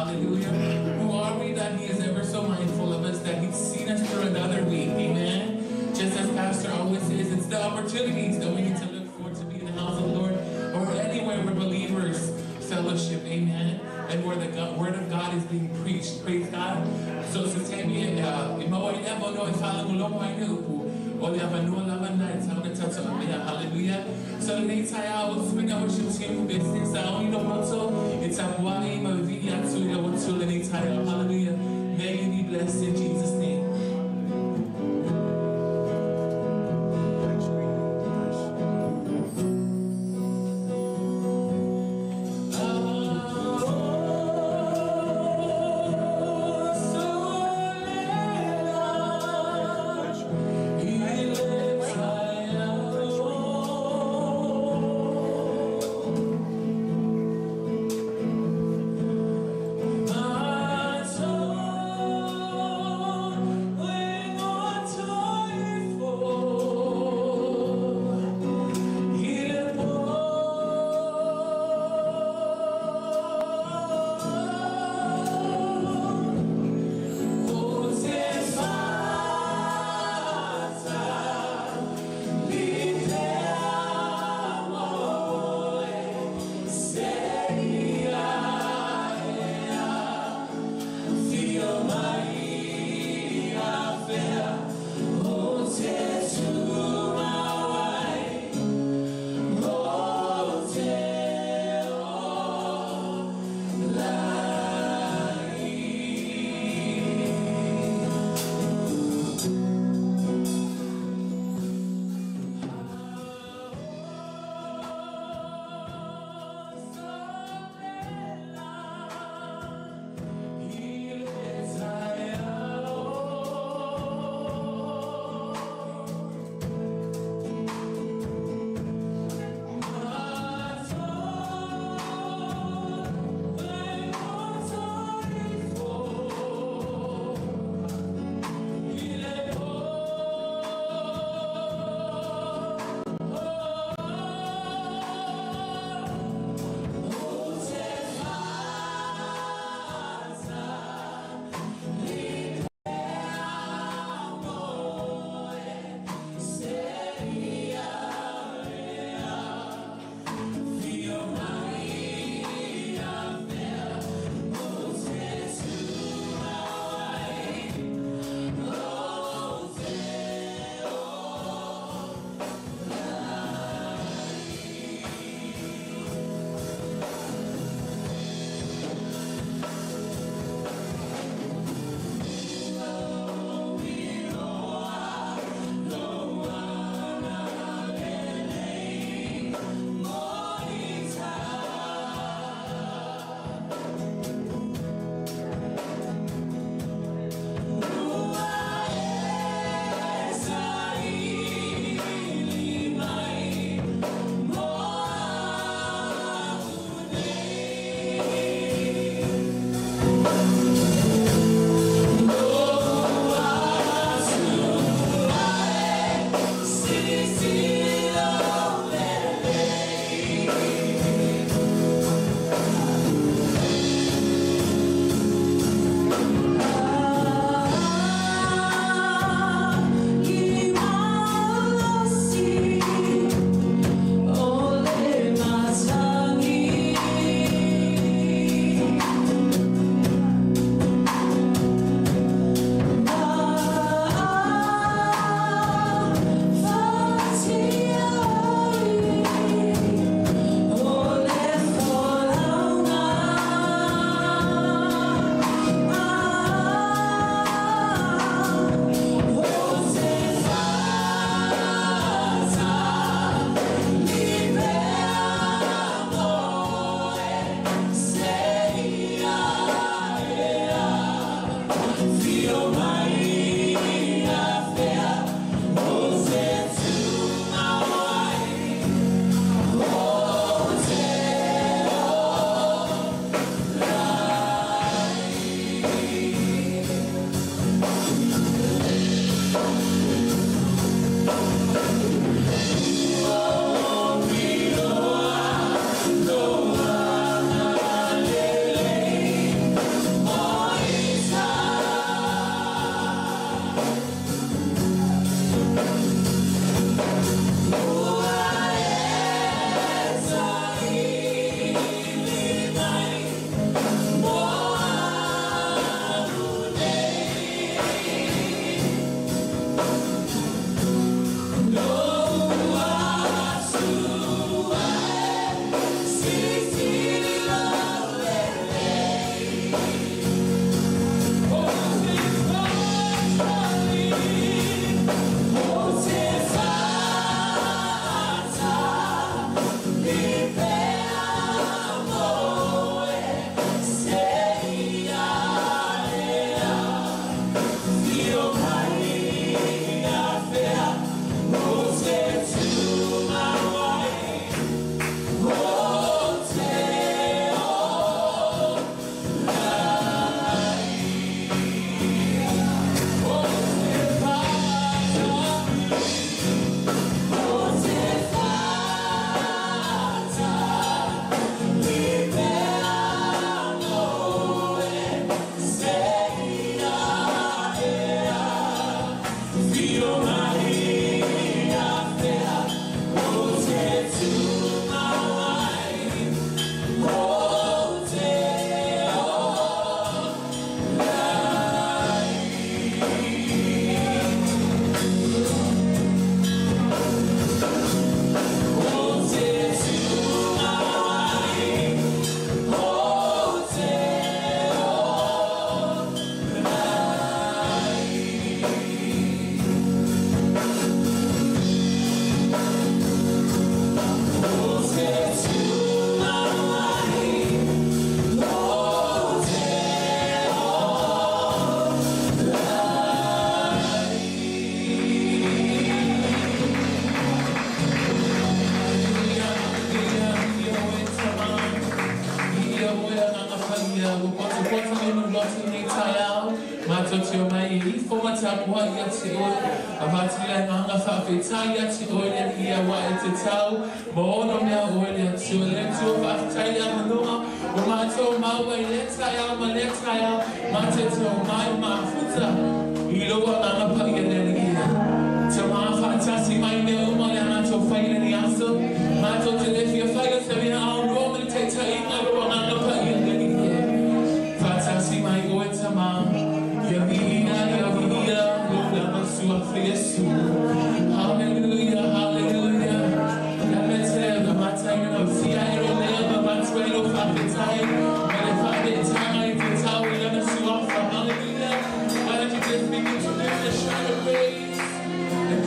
Hallelujah. Who are we that He is ever so mindful of us, that He's seen us through another week? Amen. Just as Pastor always says, it's the opportunities that we need to look for to be in the house of the Lord or anywhere where believers fellowship. Amen. And where the God, word of God is being preached. Praise God. So, so temi, o le avanua lava na e tau na tata o mea. Hallelujah. So lenei taeao, swing our worship team business. I only know moto. It's a wai ma vi atu i le watu lenei taeao. Hallelujah. May you be blessed in Jesus' name.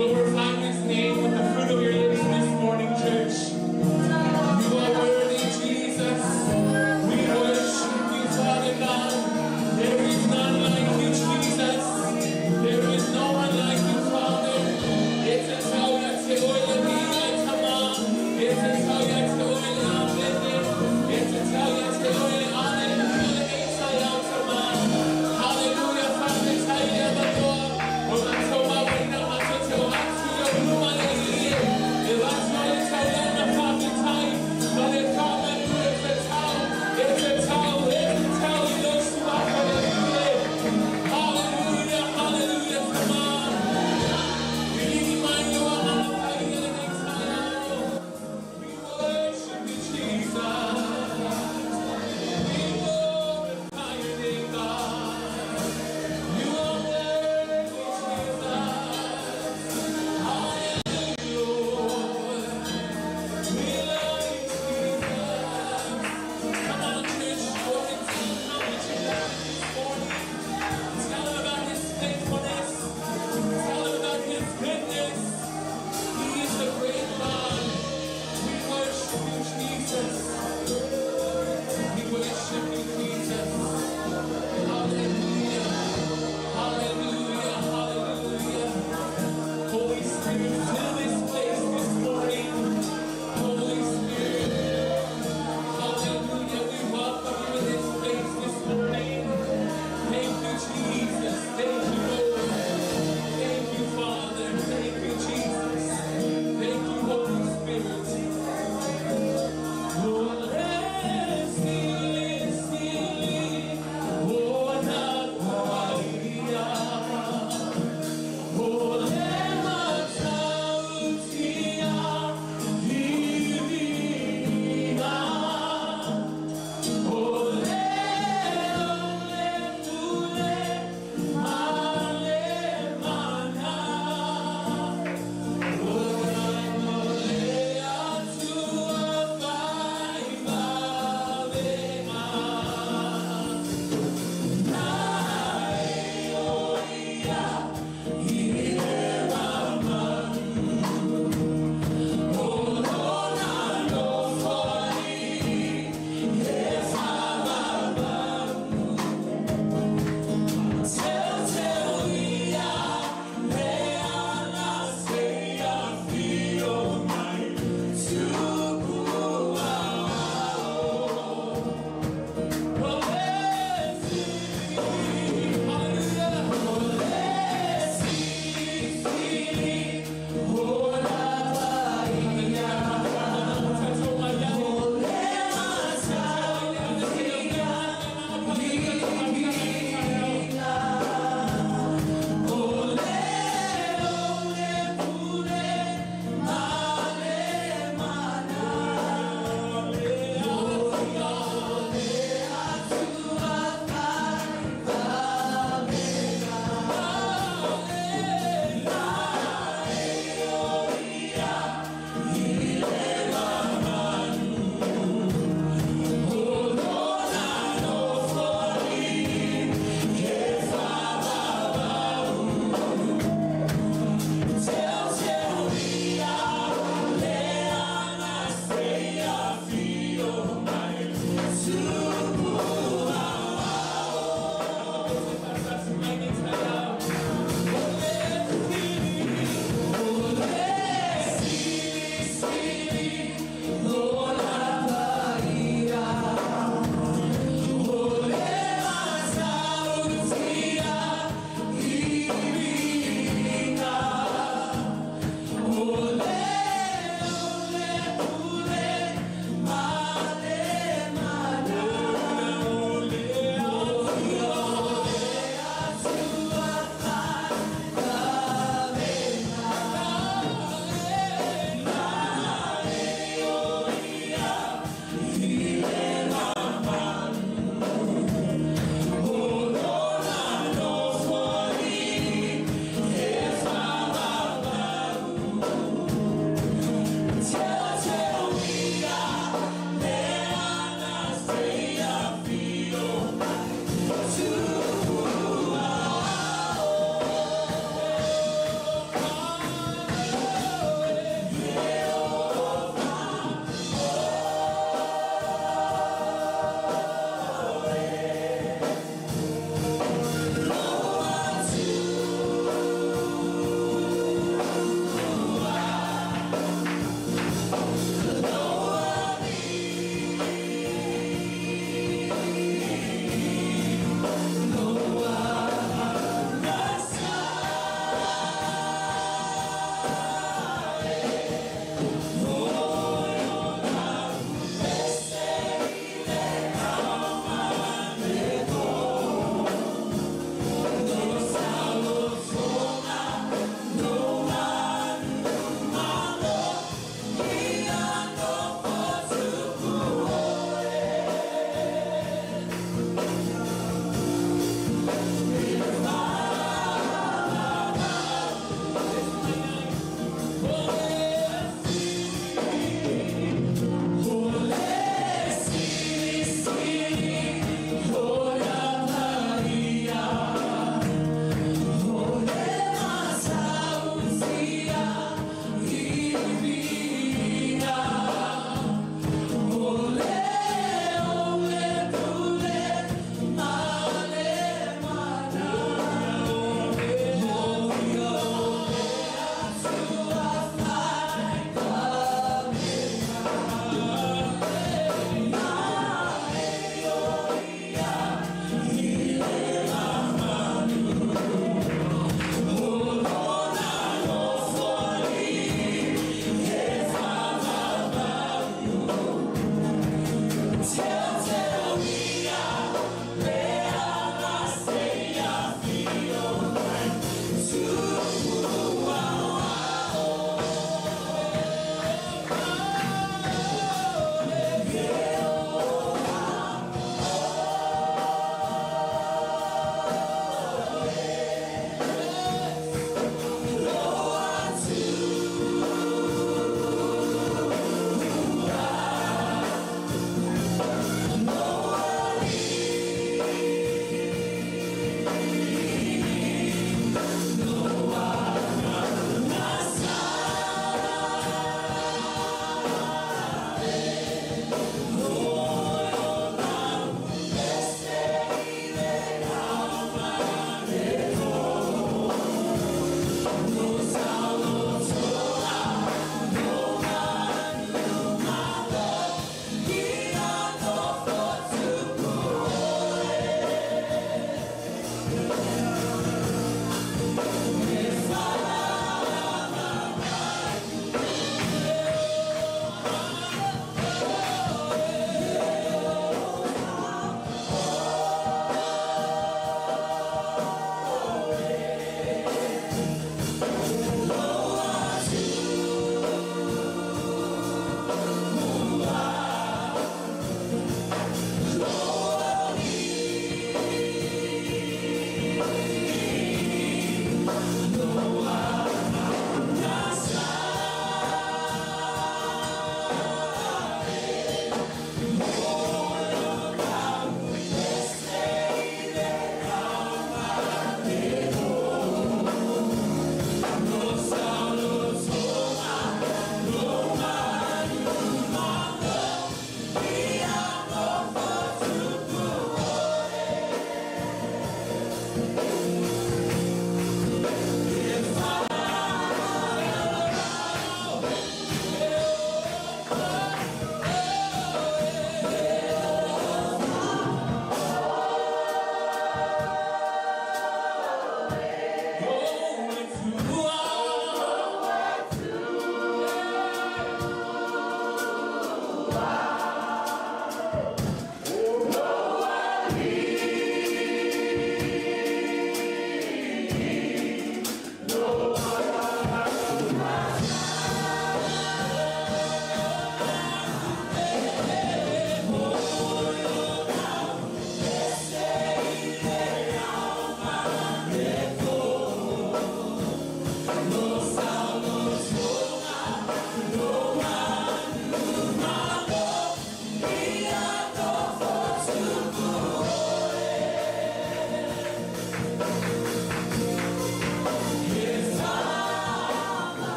Glorify his name with the fruit of your lips this morning, church. You are worthy.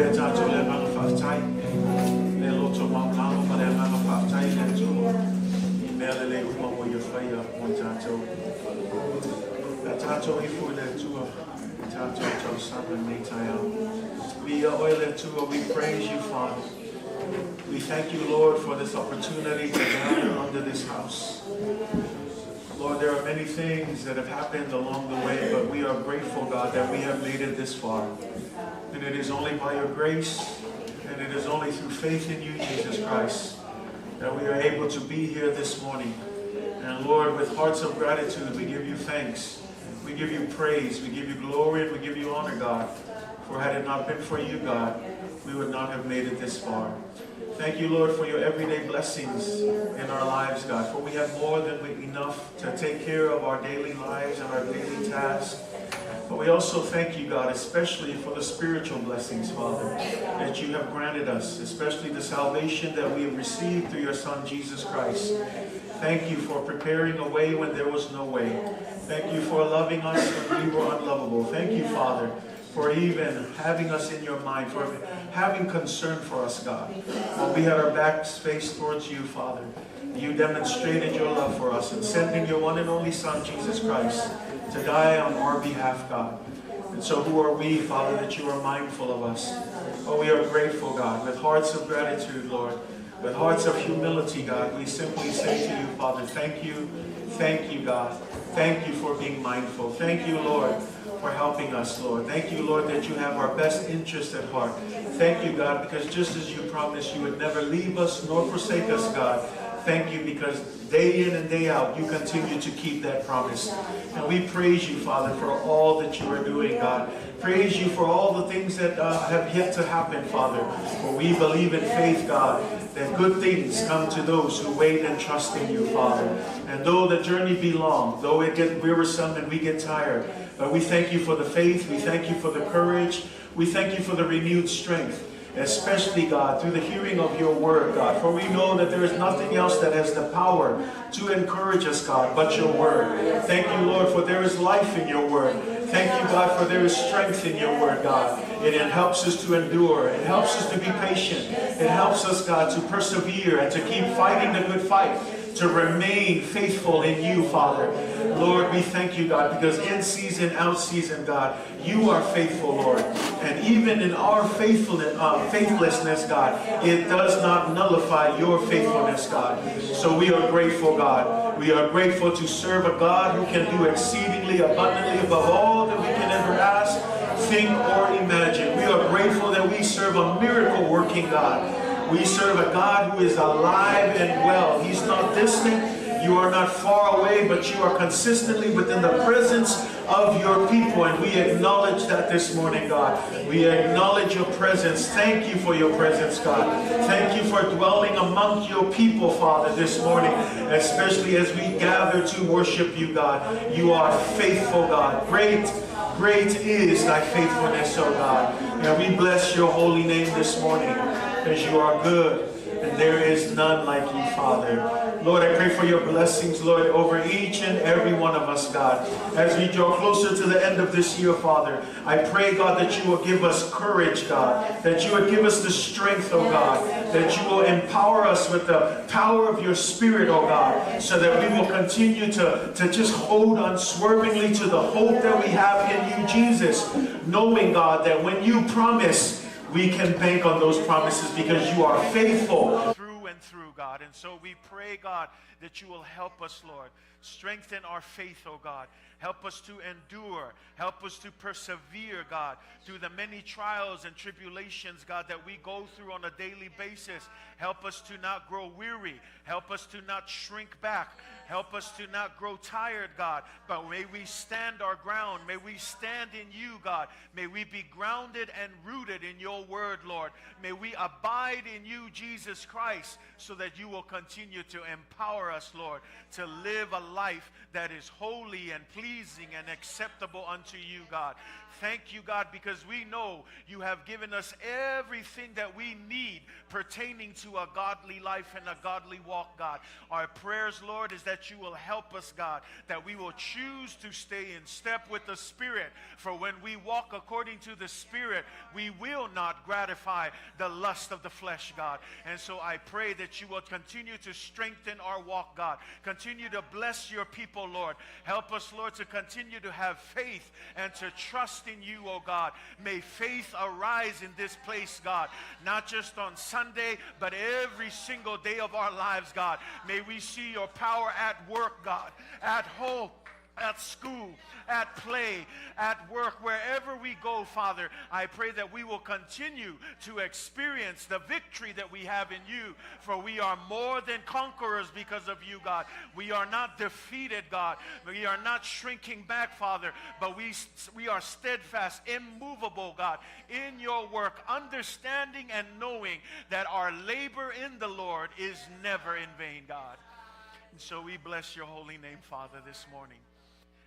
pea tatou i le agaga faafetai, le loto maualalo ma le agaga faafetai i le Atua i mea lelei uma ua Ia faia mo i tatou. Pe a tatou ifo i le Atua i tatou tausaga lenei taeao. Viia oe le Atua, we praise you, Father. We thank you, Lord, for this opportunity to gather under this house. Lord, there are many things that have happened along the way, but we are grateful, God, that we have made it this far. And it is only by your grace, and it is only through faith in you, Jesus Christ, that we are able to be here this morning. And Lord, with hearts of gratitude, we give you thanks. We give you praise. We give you glory, and we give you honor, God. For had it not been for you, God, we would not have made it this far. Thank you, Lord, for your everyday blessings in our lives, God. For we have more than enough to take care of our daily lives and our daily tasks. But we also thank you, God, especially for the spiritual blessings, Father, that you have granted us, especially the salvation that we have received through your Son, Jesus Christ. Thank you for preparing a way when there was no way. Thank you for loving us when we were unlovable. Thank you, Father, for even having us in your mind, for having concern for us, God. When we had our backs faced towards you, Father, you demonstrated your love for us in sending your one and only Son, Jesus Christ, to die on our behalf, God. And so who are we, Father, that you are mindful of us? Oh, we are grateful, God, with hearts of gratitude, Lord, with hearts of humility, God. We simply say to you, Father, thank you, God. Thank you for being mindful. Thank you, Lord, for helping us, Lord. Thank you, Lord, that you have our best interest at heart. Thank you, God, because just as you promised you would never leave us nor forsake us, God. Thank you because day in and day out, you continue to keep that promise. And we praise you, Father, for all that you are doing, God. Praise you for all the things that have yet to happen, Father. For we believe in faith, God, that good things come to those who wait and trust in you, Father. And though the journey be long, though it get wearisome and we get tired, but we thank you for the faith, we thank you for the courage, we thank you for the renewed strength. Especially, God, through the hearing of your word, God. For we know that there is nothing else that has the power to encourage us, God, but your word. Thank you, Lord, for there is life in your word. Thank you, God, for there is strength in your word, God. And it helps us to endure. It helps us to be patient. It helps us, God, to persevere and to keep fighting the good fight, to remain faithful in you, Father. Lord, we thank you, God, because in season, out season, God, you are faithful, Lord. And even in our faithlessness, God, it does not nullify your faithfulness, God. So we are grateful, God. We are grateful to serve a God who can do exceedingly abundantly above all that we can ever ask, think, or imagine. We are grateful that we serve a miracle-working God. We serve a God who is alive and well. He's not distant. You are not far away, but you are consistently within the presence of your people. And we acknowledge that this morning, God. We acknowledge your presence. Thank you for your presence, God. Thank you for dwelling among your people, Father, this morning, especially as we gather to worship you, God. You are faithful, God. Great, great is thy faithfulness, O God. And we bless your holy name this morning, because you are good, and there is none like you, Father. Lord, I pray for your blessings, Lord, over each and every one of us, God. As we draw closer to the end of this year, Father, I pray, God, that you will give us courage, God, that you would give us the strength, oh God, that you will empower us with the power of your Spirit, oh God, so that we will continue to just hold unswervingly to the hope that we have in you, Jesus, knowing, God, that when you promise, we can bank on those promises because you are faithful through and through, God. And so we pray, God, that you will help us, Lord. Strengthen our faith, oh God. Help us to endure. Help us to persevere, God, through the many trials and tribulations, God, that we go through on a daily basis. Help us to not grow weary. Help us to not shrink back. Help us to not grow tired, God. But may we stand our ground. May we stand in you, God. May we be grounded and rooted in your word, Lord. May we abide in you, Jesus Christ, so that you will continue to empower us, Lord, to live a life that is holy and pleasing and acceptable unto you, God. Thank you, God, because we know you have given us everything that we need pertaining to a godly life and a godly walk, God. Our prayers, Lord, is that you will help us, God, that we will choose to stay in step with the Spirit. For when we walk according to the Spirit, we will not gratify the lust of the flesh, God. And so I pray that you will continue to strengthen our walk, God. Continue to bless your people, Lord. Help us, Lord, to continue to have faith and to trust in you, oh God. May faith arise in this place, God, not just on Sunday, but every single day of our lives, God. May we see your power at work, God, at home, at school, at play, at work, wherever we go, Father, I pray that we will continue to experience the victory that we have in you, for we are more than conquerors because of you, God. We are not defeated, God. We are not shrinking back, Father, but we are steadfast, immovable, God, in your work, understanding and knowing that our labor in the Lord is never in vain, God. And so we bless your holy name, Father, this morning.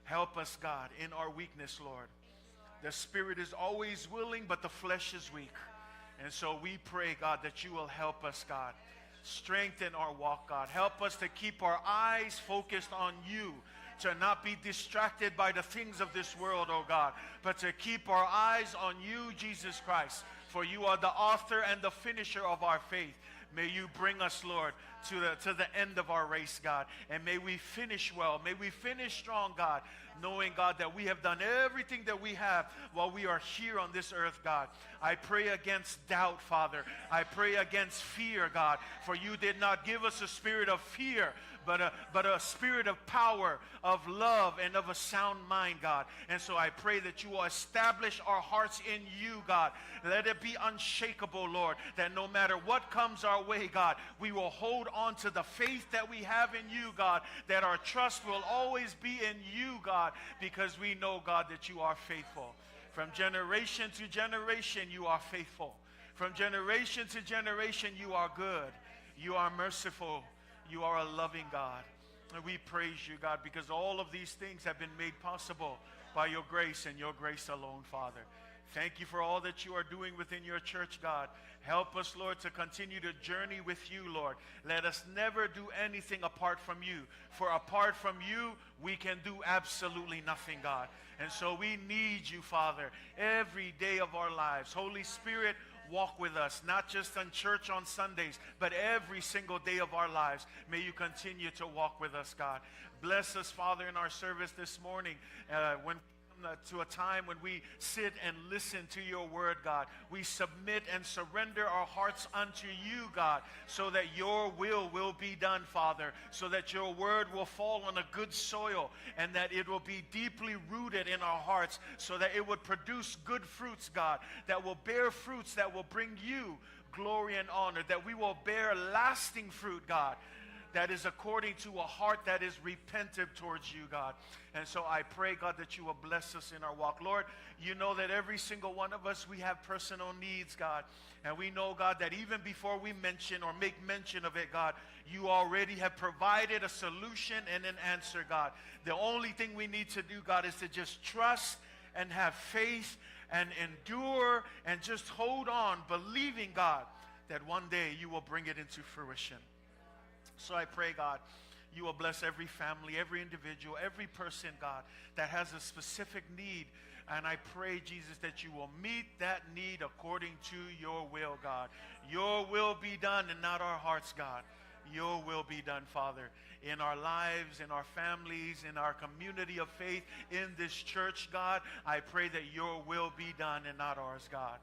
Help us, God, in our weakness, Lord. The spirit is always willing, but the flesh is weak. And so we pray, God, that you will help us, God. Strengthen our walk, God. Help us to keep our eyes focused on you, to not be distracted by the things of this world, oh God, but to keep our eyes on you, Jesus Christ. For you are the author and the finisher of our faith. May you bring us, Lord, to the end of our race, God. And may we finish well. May we finish strong, God, knowing, God, that we have done everything that we have while we are here on this earth, God. I pray against doubt, Father. I pray against fear, God. For you did not give us a spirit of fear, but a spirit of power, of love, and of a sound mind, God. And so I pray that you will establish our hearts in you, God. Let it be unshakable, Lord, that no matter what comes our way, God, we will hold on to the faith that we have in you, God, that our trust will always be in you, God, because we know, God, that you are faithful. From generation to generation, you are faithful. From generation to generation, you are good. You are merciful. You are a loving God. And we praise you, God, because all of these things have been made possible by your grace and your grace alone, Father. Thank you for all that you are doing within your church, God. Help us, Lord, to continue to journey with you, Lord. Let us never do anything apart from you. For apart from you, we can do absolutely nothing, God. And so we need you, Father, every day of our lives. Holy Spirit, walk with us, not just in church on Sundays, but every single day of our lives. May you continue to walk with us, God. Bless us, Father, in our service this morning. When to a time when we sit and listen to your word, God. We submit and surrender our hearts unto you, God, so that your will be done, Father, so that your word will fall on a good soil and that it will be deeply rooted in our hearts, so that it would produce good fruits, God, that will bear fruits that will bring you glory and honor, that we will bear lasting fruit, God, that is according to a heart that is repentant towards you, God. And so I pray, God, that you will bless us in our walk. Lord, you know that every single one of us, we have personal needs, God. And we know, God, that even before we mention or make mention of it, God, you already have provided a solution and an answer, God. The only thing we need to do, God, is to just trust and have faith and endure and just hold on, believing, God, that one day you will bring it into fruition. So I pray, God, you will bless every family, every individual, every person, God, that has a specific need. And I pray, Jesus, that you will meet that need according to your will, God. Your will be done and not our hearts, God. Your will be done, Father, in our lives, in our families, in our community of faith, in this church, God. I pray that your will be done and not ours, God.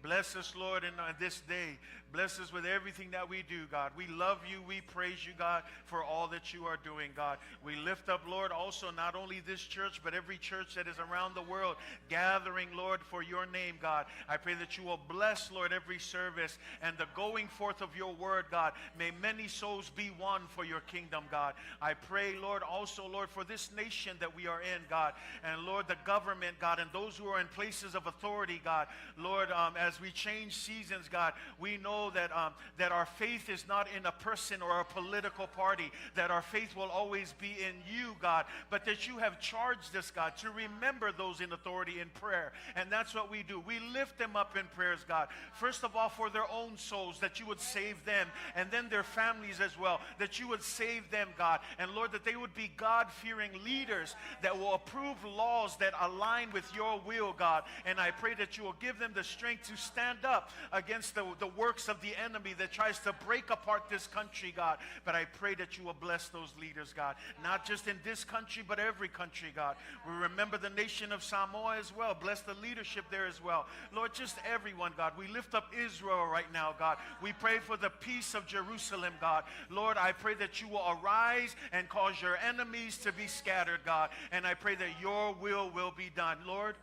Bless us, Lord, in this day. Bless us with everything that we do, God. We love you. We praise you, God, for all that you are doing, God. We lift up, Lord, also not only this church, but every church that is around the world gathering, Lord, for your name, God. I pray that you will bless, Lord, every service and the going forth of your word, God. May many souls be won for your kingdom, God. I pray, Lord, also, Lord, for this nation that we are in, God. And, Lord, the government, God, and those who are in places of authority, God. Lord, As we change seasons, God, we know that, that our faith is not in a person or a political party, that our faith will always be in you, God, but that you have charged us, God, to remember those in authority in prayer. And that's what we do. We lift them up in prayers, God. First of all, for their own souls, that you would save them, and then their families as well, that you would save them, God. And Lord, that they would be God fearing leaders that will approve laws that align with your will, God. And I pray that you will give them the strength to stand up against the, the works of the enemy that tries to break apart this country, God. But I pray that you will bless those leaders, God, not just in this country, but every country, God. We remember the nation of Samoa as well. Bless the leadership there as well. Lord, just everyone, God. We lift up Israel right now, God. We pray for the peace of Jerusalem, God. Lord, I pray that you will arise and cause your enemies to be scattered, God. And I pray that your will be done. Lord,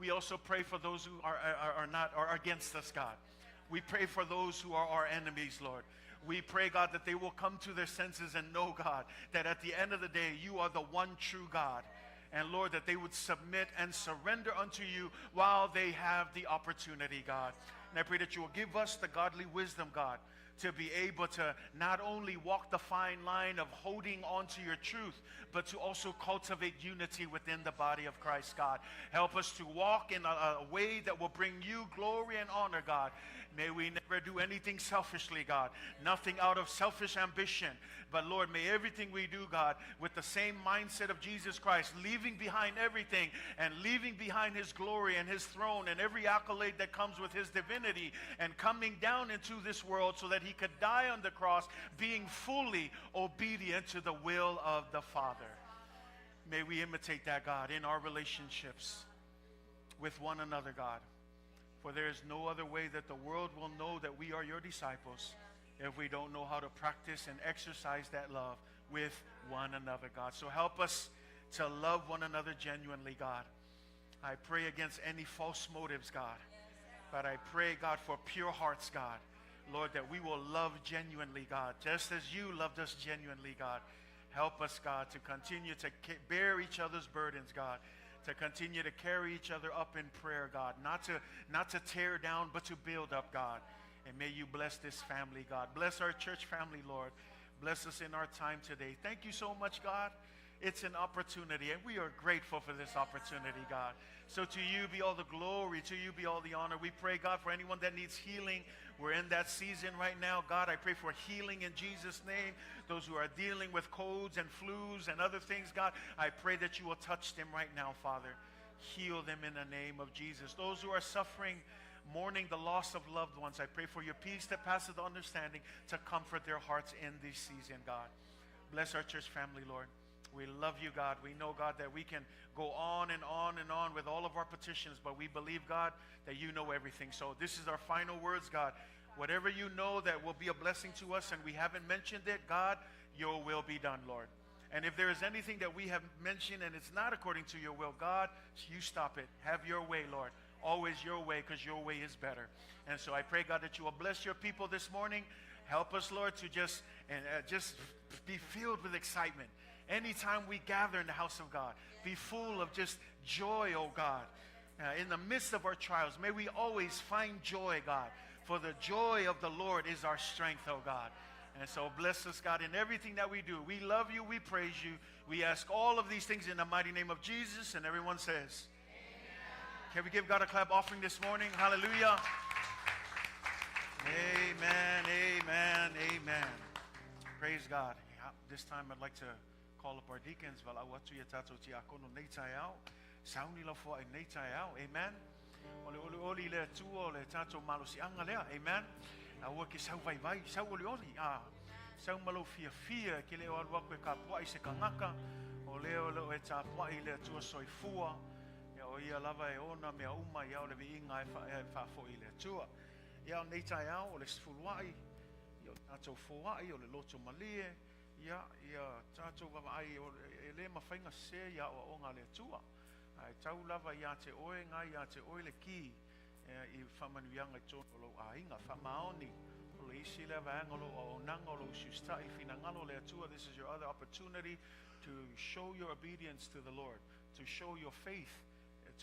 we also pray for those who are not are against us, God. We pray for those who are our enemies, Lord. We pray, God, that they will come to their senses and know, God, that at the end of the day, you are the one true God. And Lord, that they would submit and surrender unto you while they have the opportunity, God. And I pray that you will give us the godly wisdom, God, to be able to not only walk the fine line of holding on to your truth, but to also cultivate unity within the body of Christ, God. Help us to walk in a, a way that will bring you glory and honor, God. May we never do anything selfishly, God. Nothing out of selfish ambition. But Lord, may everything we do, God, with the same mindset of Jesus Christ, leaving behind everything and leaving behind his glory and his throne and every accolade that comes with his divinity and coming down into this world so that he could die on the cross, being fully obedient to the will of the Father. May we imitate that, God, in our relationships with one another, God. For there is no other way that the world will know that we are your disciples if we don't know how to practice and exercise that love with one another, God. So help us to love one another genuinely, God. I pray against any false motives, God. But I pray, God, for pure hearts, God. Lord, that we will love genuinely, God, just as you loved us genuinely, God. Help us, God, to continue to bear each other's burdens, God, to continue to carry each other up in prayer, God, not to, not to tear down, but to build up, God. And may you bless this family, God. Bless our church family, Lord. Bless us in our time today. Thank you so much, God. It's an opportunity, and we are grateful for this opportunity, God. So to you be all the glory, to you be all the honor. We pray, God, for anyone that needs healing. We're in that season right now. God, I pray for healing in Jesus' name. Those who are dealing with colds and flus and other things, God, I pray that you will touch them right now, Father. Heal them in the name of Jesus. Those who are suffering, mourning the loss of loved ones, I pray for your peace that passeth understanding to comfort their hearts in this season, God. Bless our church family, Lord. We love you, God. We know, God, that we can go on and on and on with all of our petitions, but we believe, God, that you know everything. So this is our final words, God. Whatever you know that will be a blessing to us and we haven't mentioned it, God, your will be done, Lord. And if there is anything that we have mentioned and it's not according to your will, God, you stop it. Have your way, Lord. Always your way, because your way is better. And so I pray, God, that you will bless your people this morning. Help us, Lord, to just and just be filled with excitement. Anytime we gather in the house of God, be full of just joy, oh God. In the midst of our trials, may we always find joy, God. For the joy of the Lord is our strength, oh God. And so bless us, God, in everything that we do. We love you. We praise you. We ask all of these things in the mighty name of Jesus. And everyone says, Amen. Can we give God a clap offering this morning? Hallelujah. Amen, amen, amen. Praise God. This time I'd like to call up our deacons. Valaau atu ia tātou tiakono nei taeao. Sauni lau foai nei taeao. Amen. O le olioli i le Atua o le tātou malosiaga lea. Amen. Aua ke sau vaivai, sau olioli. A sau ma lou fiafia ke le o alu aku e kapuaʻi se kanaka. O lea o lo o e tapuaʻi i le Atua soifua. Ia o ia lava e ona mea uma ia o le viiga e fa, e faafoʻi i le Atua. Ia o nei taeao o le sefuluaʻi, ia o tātou foaʻi o le loto malie, ia, ia tātou vaavaai o e lē mafai ona sesē i aʻoaʻoga a le Atua. Ae tau lava iā te oe, nga iā te oe le ki i faamanuiaga i totonu o lou aiga. Faamaoni o le isi lea vaega o lou auaunaga o lou usiusitaʻi i le finagalo o le Atua. This is your other opportunity to show your obedience to the Lord, to show your faith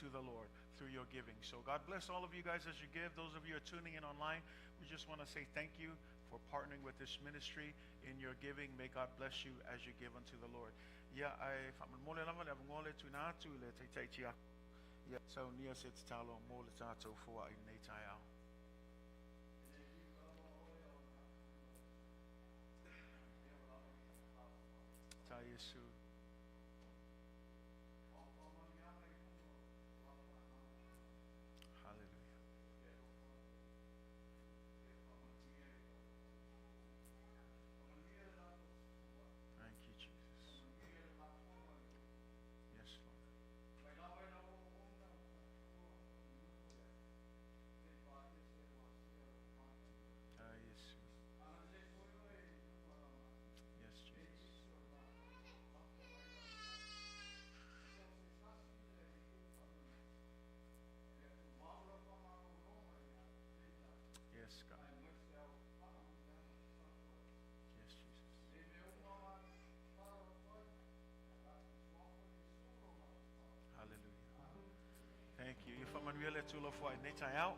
to the Lord through your giving. So God bless all of you guys as you give. Those of you who are tuning in online, we just want to say thank you for partnering with this ministry in your giving. May God bless you as you give unto the Lord. Ia, ae faamolemole lava le avanoa lea e tuuina atu i le taitai tiakono, ia saunia se tatalo mo le tatou foai i lenei taeao. Ta Iesu. Hallelujah. Thank you, Jesus. Yes, Lord. Ta Iesu. Yes, Jesus. Yes, God. Yes, Jesus. Hallelujah. Thank you. Ia faamanuia le Atua i lau foai i lenei taeao.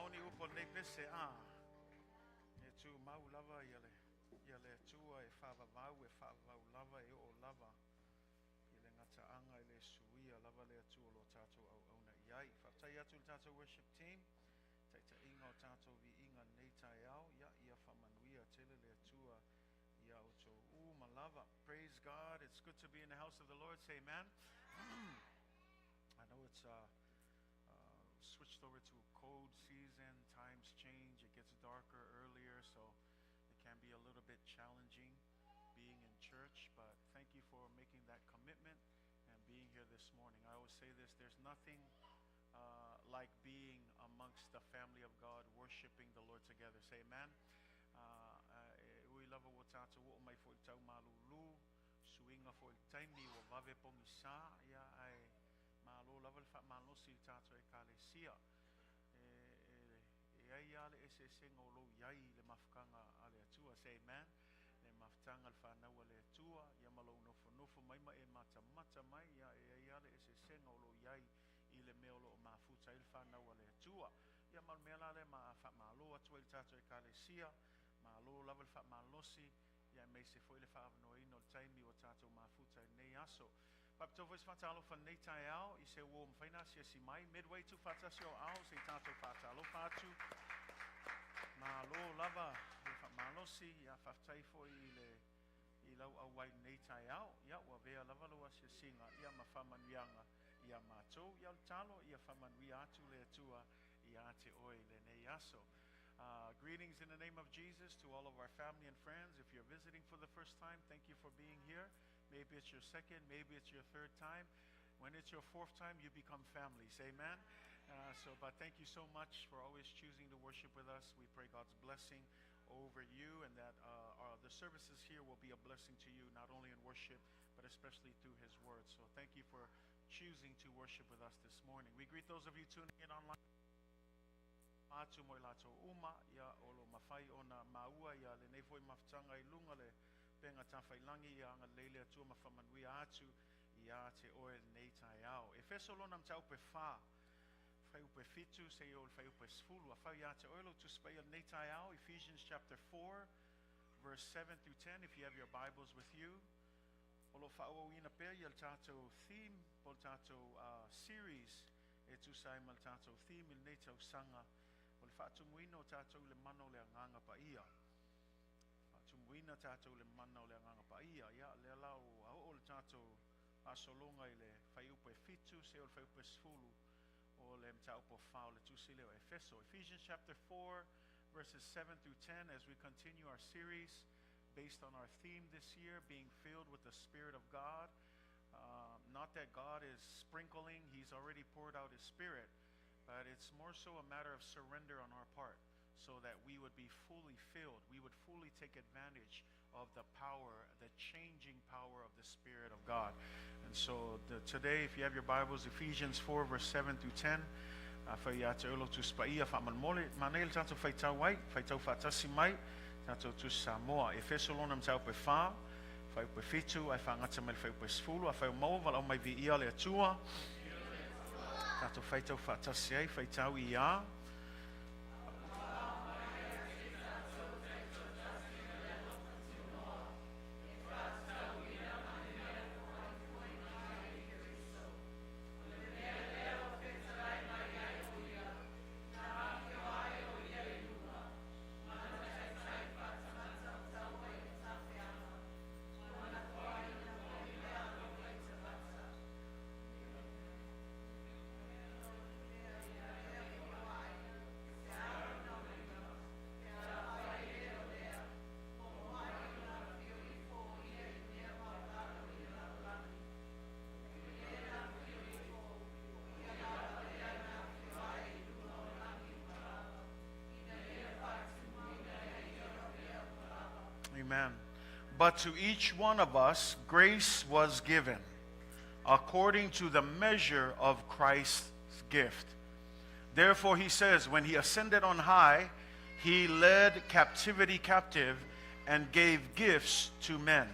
Maoni upu o lenei pese, a. E tumau lava ia le, ia le Atua e faavavau, e faavavau lava, e oo lava i le gataaga e le suia lava le Atua o lo tatou auauna i ai. Faafetai atu i le tatou worship team, taitaiga o tatou viiga i lenei taeao, ia, ia faamanuia tele le Atua ia outou uma lava. Praise God. It's good to be in the house of the Lord. Say amen. I know it's switched over to a cold season. Times change. It gets darker earlier, so it can be a little bit challenging being in church. But thank you for making that commitment and being here this morning. I always say this: there's nothing like being amongst the family of God, worshiping the Lord together. Say amen. E ui lava ua tatou oo mai foi i le tau malūlū, suiga foi i le taimi ua vave pogisā, ia ae malo lava le faamalosi i le tatou Ekalesia. E, e, e ai lava le eseesega o lou i ai i le mafutaga a le Atua. Say amen. Le mafutaga le fanau a le Atua, ia ma lou nofonofo mai ma e matamata mai, ia e ai lava le eseesega o lou i ai i le mea o loo mafuta ai le fanau a le Atua. Ia ma le mea la lea ma faamalo atu ai le tatou Ekalesia, malo lava le faamalosi, ia aemaise foi le faaavanoaina o le taimi ua tatou mafuta i lenei aso. Faapitoa foi se faatalofa i lenei taeao i se ua mafai ona asiasi mai Midway tuufaatasi o aao se i tatou faatalofa atu. Malo lava le faamalosi, ia faafetai foi i le i lau auai i lenei taeao. Ia ua avea lava lau asiasiga ia ma faamanuiaga ia matou. Ia o le tatalo ia faamanuia atu le Atua ia te oe i lenei aso. Greetings in the name of Jesus to all of our family and friends. If you're visiting for the first time, thank you for being here. Maybe it's your second, maybe it's your third time. When it's your fourth time, you become family. Say amen. But thank you so much for always choosing to worship with us. We pray God's blessing over you and that the services here will be a blessing to you, not only in worship, but especially through His Word. So thank you for choosing to worship with us this morning. We greet those of you tuning in online. Atu mo i latou uma, ia o lo mafai ona maua ia lenei foi mafutaga i luga le upega tafailagi ia agalelei le Atua ma faamanuia atu ia te oe lenei taeao. Efeso lona mataupu e 4, fuaiupu e 7 seia oo i le fuaiupu e 10. Afai ia te oe lou Tusi Paia lenei taeao, Ephesians chapter 4, verse 7 through 10, if you have your Bibles with you. O lo o faaauauina pea ia le tatou theme po o le tatou series e tusa ai ma le tatou theme i lenei tausaga o le faatumuina o tatou i le mana o le Agaga Paia. Faatumuina tatou i le mana o le Agaga Paia. Ia, lea la ua oo le tatou faasologa i le fuaiupu e 7 seia oo i le fuaiupu e 10 o le mataupu 4 o le tusi lea o Efeso. Ephesians chapter 4, verses 7 through 10, as we continue our series based on our theme this year, being filled with the Spirit of God. Not that God is sprinkling, He's already poured out His Spirit, but it's more so a matter of surrender on our part so that we would be fully filled. We would fully take advantage of the power, the changing power of the Spirit of God. And so today, if you have your Bibles, Ephesians 4, verse 7 through 10, afai ia te oe lou Tusi Paia faamolemole, manaia le tatou faitau ai, faitau faatasi mai, tatou Tusi Samoa. Efeso lona mataupu e 4, fuaiupu e 7, ae faagata mai le fuaiupu e 10, afai o maua valaau mai viia le Atua. Tatou faitau faatasi ai, faitau ia. Amen. But to each one of us grace was given according to the measure of Christ's gift. Therefore, he says, when he ascended on high, he led captivity captive and gave gifts to men.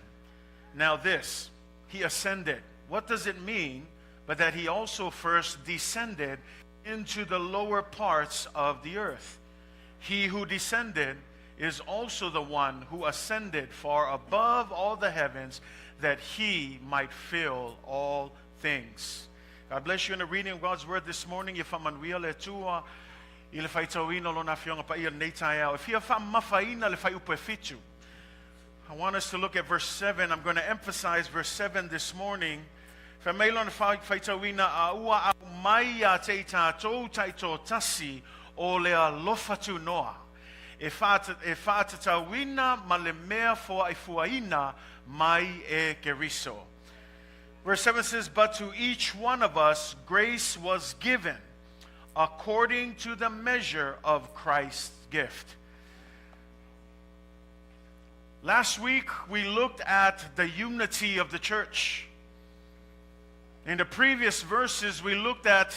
Now, this, he ascended. What does it mean? But that he also first descended into the lower parts of the earth? He who descended is also the one who ascended far above all the heavens, that he might fill all things. God bless you in the reading of God's word this morning. Ia faamanuia le Atua i le faitauina o lona afioga paia i lenei taeao. E fia faamamafaina le fuaiupu e fitu. I want us to look at verse 7. I'm going to emphasize verse 7 this morning. Fai mai lona faitauina a ua aumai ia te i tātou taitoatasi o le alofa tunoa e e faatatauina ma le mea foaifuaina mai e Keriso. Verse 7 says, But to each one of us grace was given according to the measure of Christ's gift. Last week we looked at the unity of the church. In the previous verses, we looked at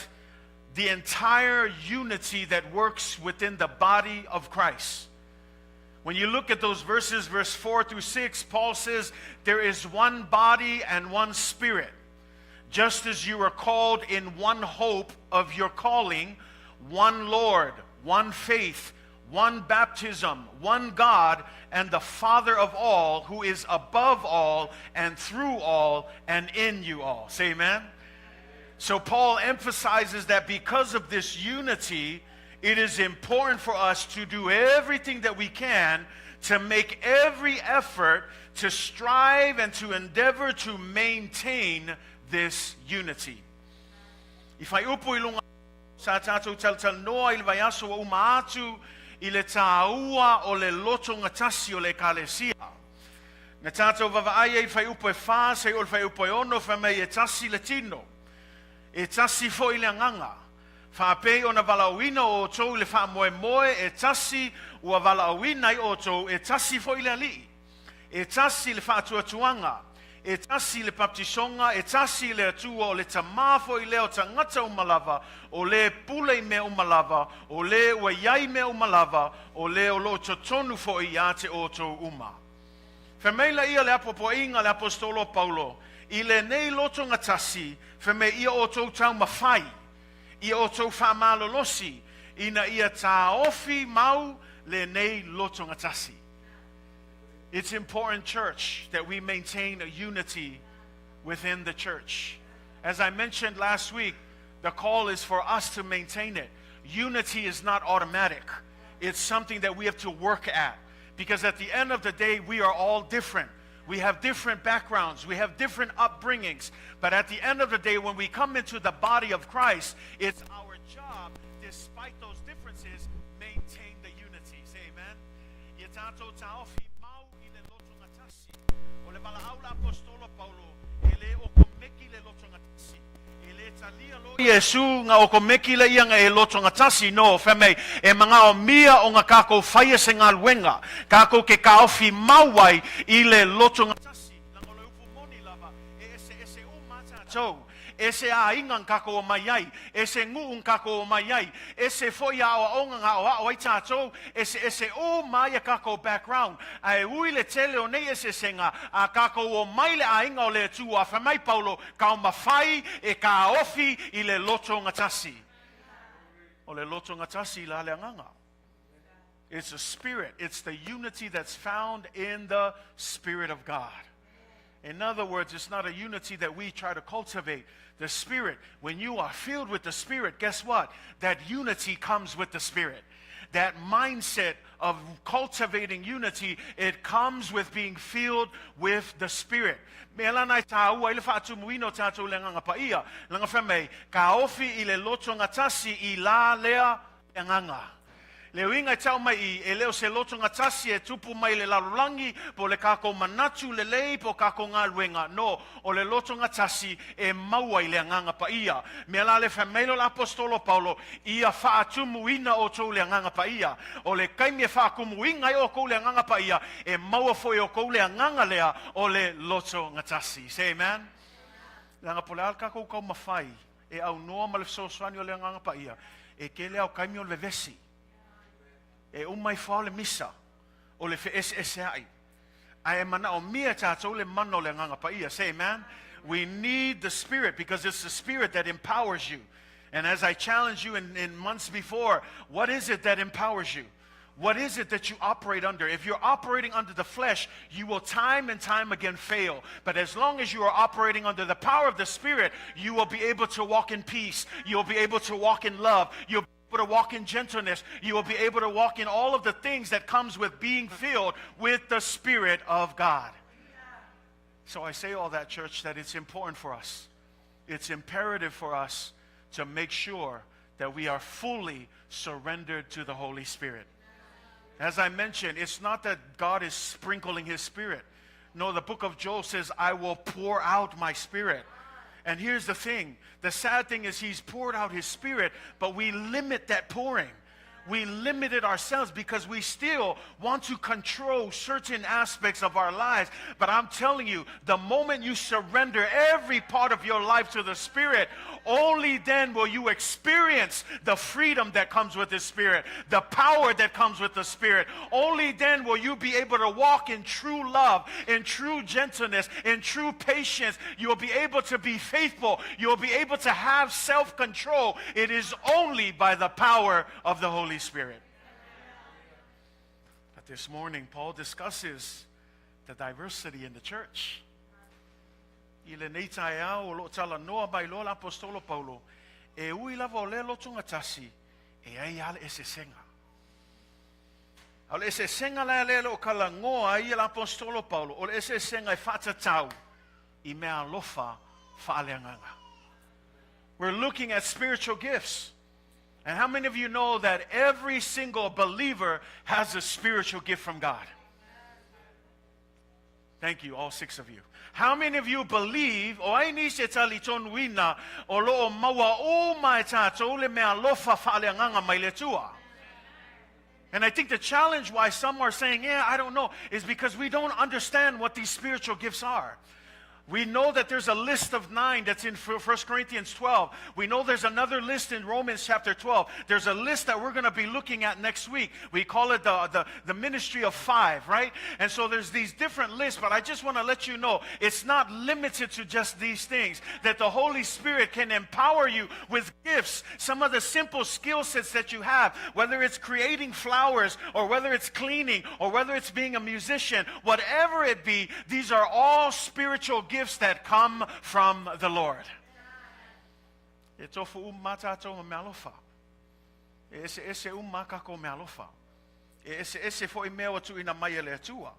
the entire unity that works within the body of Christ. When you look at those verses, verse 4 through 6, Paul says, There is one body and one spirit. Just as you are called in one hope of your calling, one Lord, one faith, one baptism, one God, and the Father of all, who is above all and through all and in you all. Say amen. So Paul emphasizes that because of this unity, it is important for us to do everything that we can to make every effort to strive and to endeavor to maintain this unity. I whaiupu i lunga sa tātou talatalanoa i le vaiaso ua uma atu i le tāua o le loto gatasi o le Ekalesia. Na tātou vaavaai ai i le fuaiupu e 4 seia oo i le fuaiupu e 6 fai mai e tasi le tino, e tasi foi le agaga. Faapei ona valaauina outou i le faamoemoe e tasi ua valaauina ai outou e tasi foi le Alii. E tasi le faatuatuaga, e tasi le baptisoga, e tasi le Atua o le Tamā foi lea o tagata uma lava, o le pule i mea uma lava, o le ua i ai mea uma lava, o le o lo o totonu foi ia te outou uma. Fai mai laia le apoapoaiga a le aposetolo o Paulo, I lenei loto gatasi, fai mai ia outou taumafai, ia outou faamalolosi, ina ia taofi mau lenei loto gatasi. It's important, church, that we maintain a unity within the church. As I mentioned last week, the call is for us to maintain it. Unity is not automatic. It's something that we have to work at. Because at the end of the day, we are all different. We have different backgrounds. We have different upbringings. But at the end of the day, when we come into the body of Christ, it's our job, despite those differences, maintain the unity. Say amen. Ia tātou taofi mau i le loto gatasi. O le valaau a le aposetolo Paulo, e le okomeki le loto gatasi. E le talia loa Iesu ga okomeki laia ga e loto gatasi no fai mai e magaomia o ga kākou faia se galuega kākou ke kāofi mau ai i le loto gatasi laga o le upu moni lava e eseese uma tātou Ese aiga na kākou omai ai, ese nuu na kākou omai ai, ese foi aoaoga na aoao ai tātou, eseese uma ai a kākou background. A e ui le tele o nei eseesega, a kākou omai le aiga o le Atua, fai mai Paulo, taumafai e kāofi i le loto gatasi. O le loto gatasi la le agaga. It's a spirit. It's the unity that's found in the Spirit of God. In other words, it's not a unity that we try to cultivate. The Spirit, when you are filled with the Spirit, guess what? That unity comes with the Spirit. That mindset of cultivating unity, it comes with being filled with the Spirit. Mea la na e tāua ai le faatumuina o tātou le agaga paia. Laga fai mai, kāofi i le loto gatasi i la lea agaga. Le uiga e tau mai i, e le o se loto gatasi e tupu mai le lalolagi, po o le kākou manatu lelei po o kākou galuega, no, o le loto gatasi e maua i le Agaga Paia. Mea la le fai mai lea o le aposetolo Paulo, Ia faatumuina outou le Agaga Paia. O le taimi e faatumuina ai outou le Agaga Paia, e maua foi e outou le agaga lea o le loto gatasi. Say amen. Leaga po o le a le kākou taumafai e aunoa ma le fesoasoani o le Agaga Paia, e tele lava o taimi o le vevesi. E uma ifo lava le misa o le feeseeseai. Ae e manaomia e tātou le mana o le Agaga Paia. Say amen. We need the Spirit because it's the Spirit that empowers you. And as I challenged you in months before, what is it that empowers you? What is it that you operate under? If you're operating under the flesh, you will time and time again fail. But as long as you are operating under the power of the Spirit, you will be able to walk in peace. You'll be able to walk in love. You'll be able to walk in gentleness. You will be able to walk in all of the things that comes with being filled with the Spirit of God. So I say all that, church, that it's important for us. It's imperative for us to make sure that we are fully surrendered to the Holy Spirit. As I mentioned, it's not that God is sprinkling His Spirit. No, the book of Joel says, I will pour out my Spirit. And here's the thing. The sad thing is He's poured out His Spirit, but we limit that pouring. We limit it ourselves because we still want to control certain aspects of our lives. But I'm telling you, the moment you surrender every part of your life to the Spirit, only then will you experience the freedom that comes with the Spirit, the power that comes with the Spirit. Only then will you be able to walk in true love, in true gentleness, in true patience. You will be able to be faithful. You will be able to have self-control. It is only by the power of the Holy Spirit. But this morning, Paul discusses the diversity in the church. I lenei taeao o lo o talanoa mai loa le Aposetolo Paulo, e ui lava o lea lotogatasi, e ai lava le eseesega. A o le eseesega la lea o lo o talanoa ai le Aposetolo Paulo, o le eseesega e faatatau i meaalofa faaleagaga. We're looking at spiritual gifts. And how many of you know that every single believer has a spiritual gift from God? Thank you, all six of you. How many of you believe, o ai nisi e talitonuina o lo o maua uma e tatou le meaalofa faaleagaga mai le Atua? And I think the challenge why some are saying, yeah, I don't know, is because we don't understand what these spiritual gifts are. We know that there's a list of 9 that's in 1 Corinthians 12. We know there's another list in Romans chapter 12. There's a list that we're going to be looking at next week. We call it the ministry of 5, right? And so there's these different lists, but I just want to let you know it's not limited to just these things. That the Holy Spirit can empower you with gifts, some of the simple skill sets that you have, whether it's creating flowers or whether it's cleaning or whether it's being a musician, whatever it be, these are all spiritual gifts that come from the Lord. E tofu uma tatou ma meaalofa. E eseese uma kako meaalofa. E eseese fo'i mea ua tuuina mai e le Atua.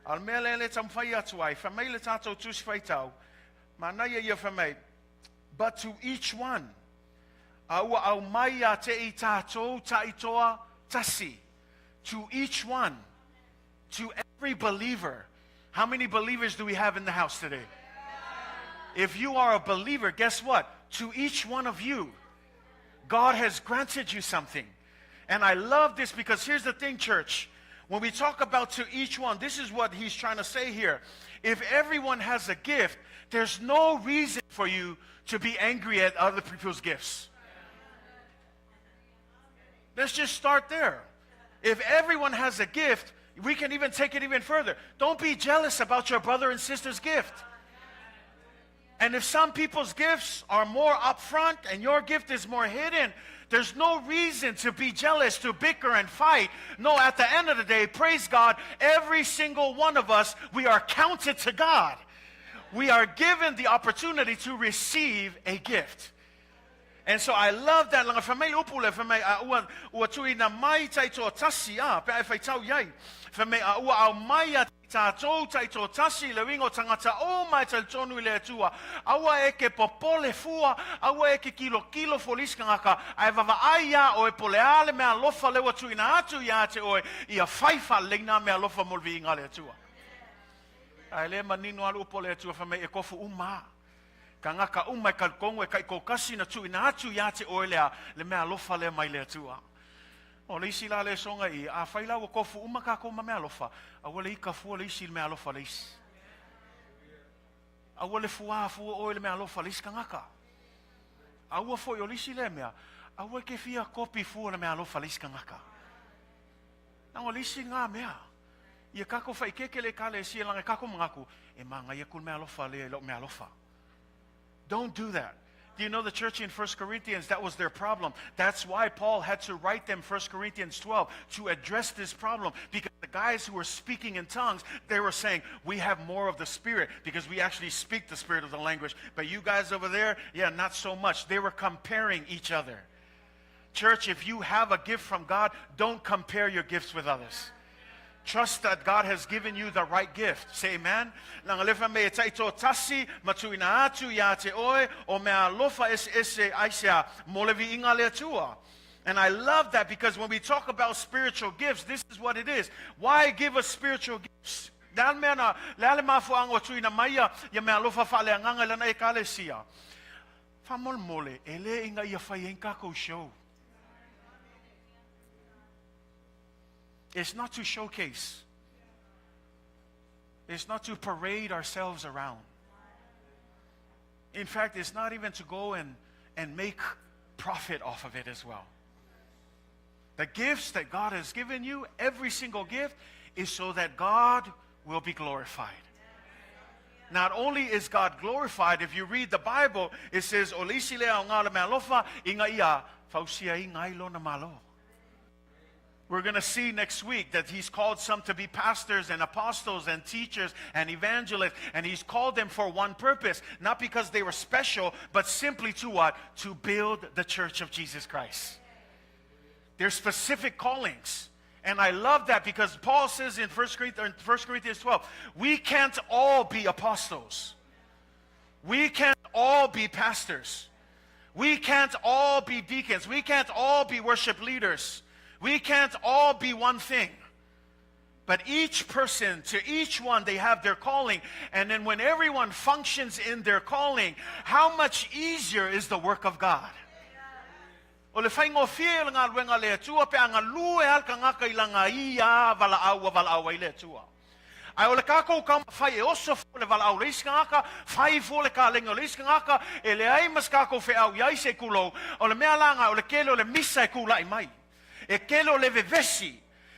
A o le mea lea e taumafai atu ai, fai mai le tatou Tusi Faitau, manaia ia fai mai, but to each one, a ua aumai ia te i tatou taitoatasi. To each one, to every believer. How many believers do we have in the house today? If you are a believer, guess what? To each one of you, God has granted you something. And I love this because here's the thing, church. When we talk about to each one, this is what he's trying to say here. If everyone has a gift, there's no reason for you to be angry at other people's gifts. Let's just start there. If everyone has a gift, we can even take it even further. Don't be jealous about your brother and sister's gift. And if some people's gifts are more upfront and your gift is more hidden, there's no reason to be jealous, to bicker and fight. No, at the end of the day, praise God, every single one of us, we are counted to God. We are given the opportunity to receive a gift. And so I love that. Leaga fai mai le upu lea, fai mai, a ua, ua tuuina mai taitoatasi, a, pe a e faitau i ai. Fai mai, a ua aumai ia te i tatou taitoatasi, le uiga o tagata uma e talitonu i le Atua. Aua e ke popole fua, aua e ke kilokilo fua i le isi tagata, ae vaavaai iā oe po o le a le meaalofa lea ua tuuina atu ia te oe, ia fai faalelei na meaalofa mo le viiga o le Atua. Ae le manino lava le upu a le Atua, fai mai, e kofu uma a. Tagata uma e talitonu e taitoatasi na tuuina atu ia te oe lea le meaalofa lea mai le Atua. O le isi la le soga i, afai la ua tofu uma tatou ma meaalofa, aua le ika fua le isi i le meaalofa a le isi. Aua le fuā fua oe i le meaalofa a le isi tagata. Aua foi o le isi lea mea, aua e te fia kopi fua le meaalofa a le isi tagata. Leaga o le isi lena mea, ia tatou faaeteete le Ekalesia leaga e tatou manatu, e manaia atu le meaalofa a lea i lou meaalofa. Don't do that. Do you know the church in 1 Corinthians, that was their problem. That's why Paul had to write them 1 Corinthians 12 to address this problem, because the guys who were speaking in tongues, they were saying, we have more of the Spirit because we actually speak the Spirit of the language. But you guys over there, yeah, not so much. They were comparing each other. Church, if you have a gift from God, don't compare your gifts with others. Trust that God has given you the right gift. Say amen. Langa lefa me e taito tasi, matuina atu ia te oe, o mea alofa ese ese aisea, molevi inga le atua. And I love that because when we talk about spiritual gifts, this is what it is. Why give us spiritual gifts? Le ale mea na, le ale mafuanga o tuina maia, ia mea alofa whaale anganga lana e kalesia. Whamolmole, e le inga ia whai ein kako show. It's not to showcase. It's not to parade ourselves around. In fact, it's not even to go and, and make profit off of it as well. The gifts that God has given you, every single gift, is so that God will be glorified. Not only is God glorified, if you read the Bible, it says, O le isi lea o ngā le mea alofa, inga ia, fausia i ngai lona malo. We're going to see next week that he's called some to be pastors and apostles and teachers and evangelists, and he's called them for one purpose, not because they were special, but simply to what? To build the church of Jesus Christ. There's specific callings. And I love that because Paul says in 1 Corinthians, 1 Corinthians 12, we can't all be apostles. We can't all be pastors. We can't all be deacons. We can't all be worship leaders. We can't all be one thing. But each person, to each one, they have their calling. And then when everyone functions in their calling, how much easier is the work of God? O le whaingofie o le ngaluenga le Atua pe a galue a le kangaka i langa ia valaau a valaau ai le Atua. Ae o le kākou taumafai e oso fua le valaau le isi kangaka, fai fua le kalegi o le isi kangaka, e leai ma se kākou feau iai se kulou, o le mea la nga o le kele o le misa e kula'i mai. E kele o le vevesi,